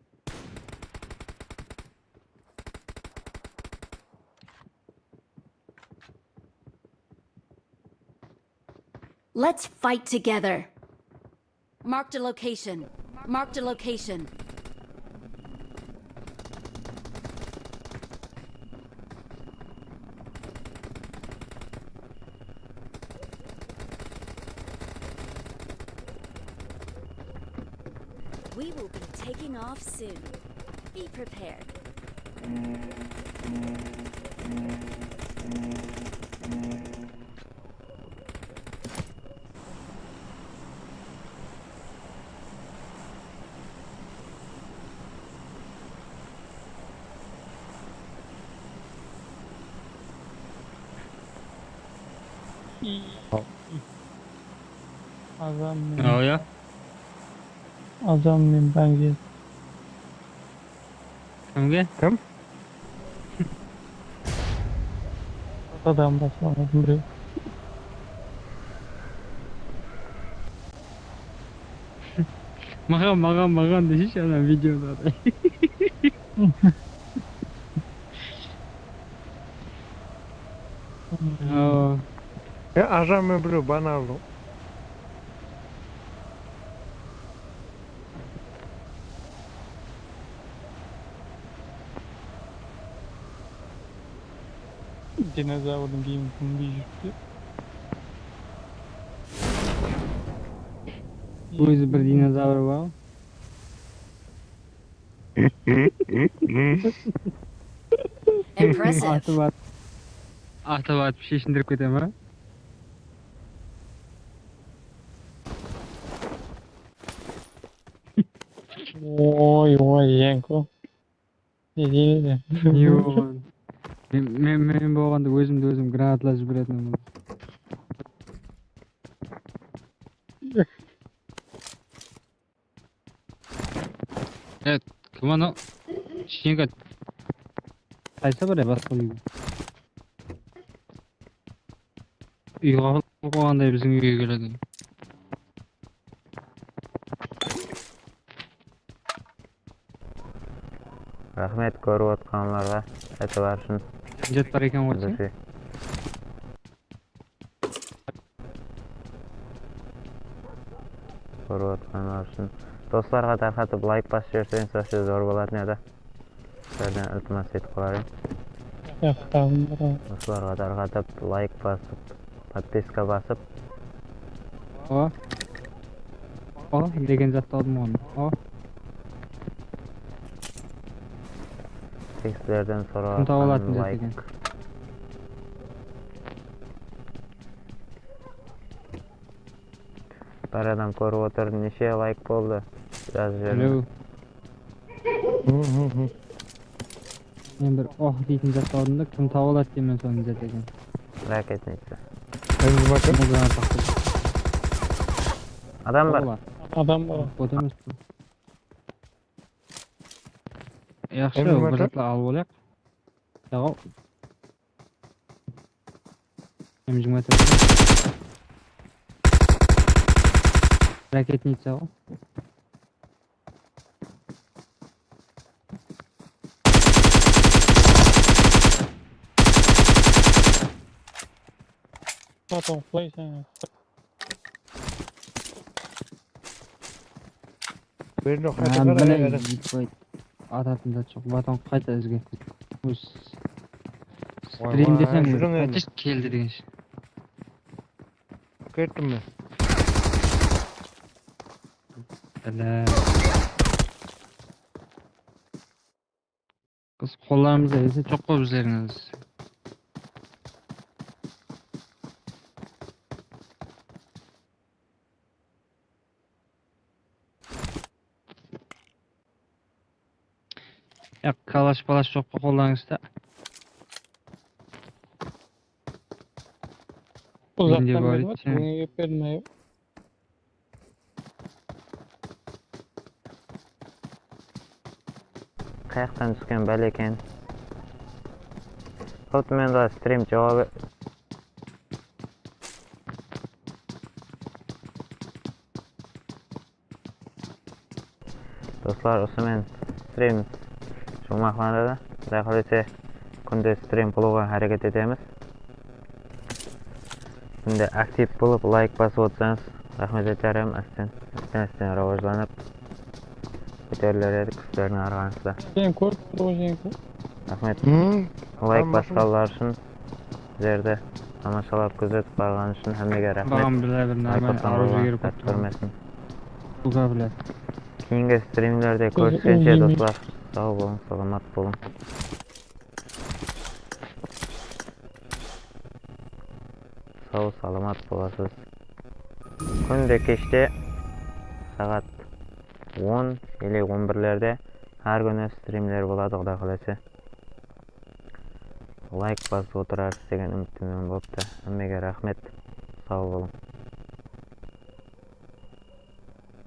Let's fight together. Marked a location. Marked a location. We will be taking off soon. Be prepared. Azam men. Aw, ya. Azam men báńge. Kimge? Kim? Adam baslamasın birew. Maǵan, maǵan, maǵan deseshi ana videoda. Awa. Ya, ajam men birew ban aldım. Dinozavrdıń geyin kúnbey júripti. Ózi bir dinozavr bar. Impressive. Atıp at-, atıp atıp sheshindirip kete ma? Oy, oy, Jenko. Ne deydi? Ne bolǵan? Men, men, men bolǵanda ózimdi ózim granatlar jiberetin. Evet, kim anaw? Shenka. Qaysı bir basqa úy? Úy qapıp qoyǵanday biziń úyge keledi. Raxmet kórip otqanlarǵa, itibar ushın. Jet bar eken ǵoy, sen? Kórip otqanlar ushın. Doslarǵa tarqatıp layk basıp jiberseńiz, вообще zor bolatın edi. Sizlerden iltimas etip qalar edim. Yaqın bar. Doslarǵa tarqatıp layk basıp, podpiska basıp. O. O, degen zattı aldım onı. O. Tek sizlerden soraǵan layk. Kim taba alatın zat eken? Bir adam kórip otır, neshe layk boldı? Jazıp jiberiń. Hello. Men bir oh deytin zat aldım da, kim taba aladı deymen sonı zat eken. Raketnica. Endi kim atır? Adam bar. Adam bar. Bot emes bul. Yaqshı, bir zatlar alıp alayıq. Yaǵaw. M jigirma to'rt. Raketnica ǵo. Потом flash. Berinoq qayta qara. Atatın da joq, baton qayta izge. Óz Oy, strim oy, desem, júriń endi. Aytıshı keldi degenshe. Kettim men. Bile. Biz qollarımızda ese joq qo bizlerdiń. Ya, kalash-palash joq pa qollarıńızda? Uzaqtan berip atır, ózine kelip berdim, ayo. Qayaqtan túsken bále eken? Xuddi men de strim jawabı. Doslar, usı men strim juwmaqlanadı. Quday qálese, kúnde strim qılıwǵa háreket etemiz. Kúnde aktiv bolıp, layk basıp otsańız, raxmet eter edim. Ásten, ásten, ásten rawajlanıp kóteriler edik sizlerdiń arqańızda. Sen kórip tur ǵoy, Jenko. Raxmet. Layk basqanlar ushın, bizlerdi tamashalap, kúzetip barǵanı ushın hámmege raxmet. Baǵam bile bir layk basqan orınlarıńız dárti kórmesin. Uga bile. Keyingi strimlerde kóriskenshe, doslar. Saw bolıń, salamat bolıń. Saw, salamat bolasız. Kúnde keshte saat on ele on birlerde hár kúni strimler boladı, Quday qálese. Layk basıp otırarsız degen úmittemen bolıptı. Hámmege raxmet. Saw bolıń.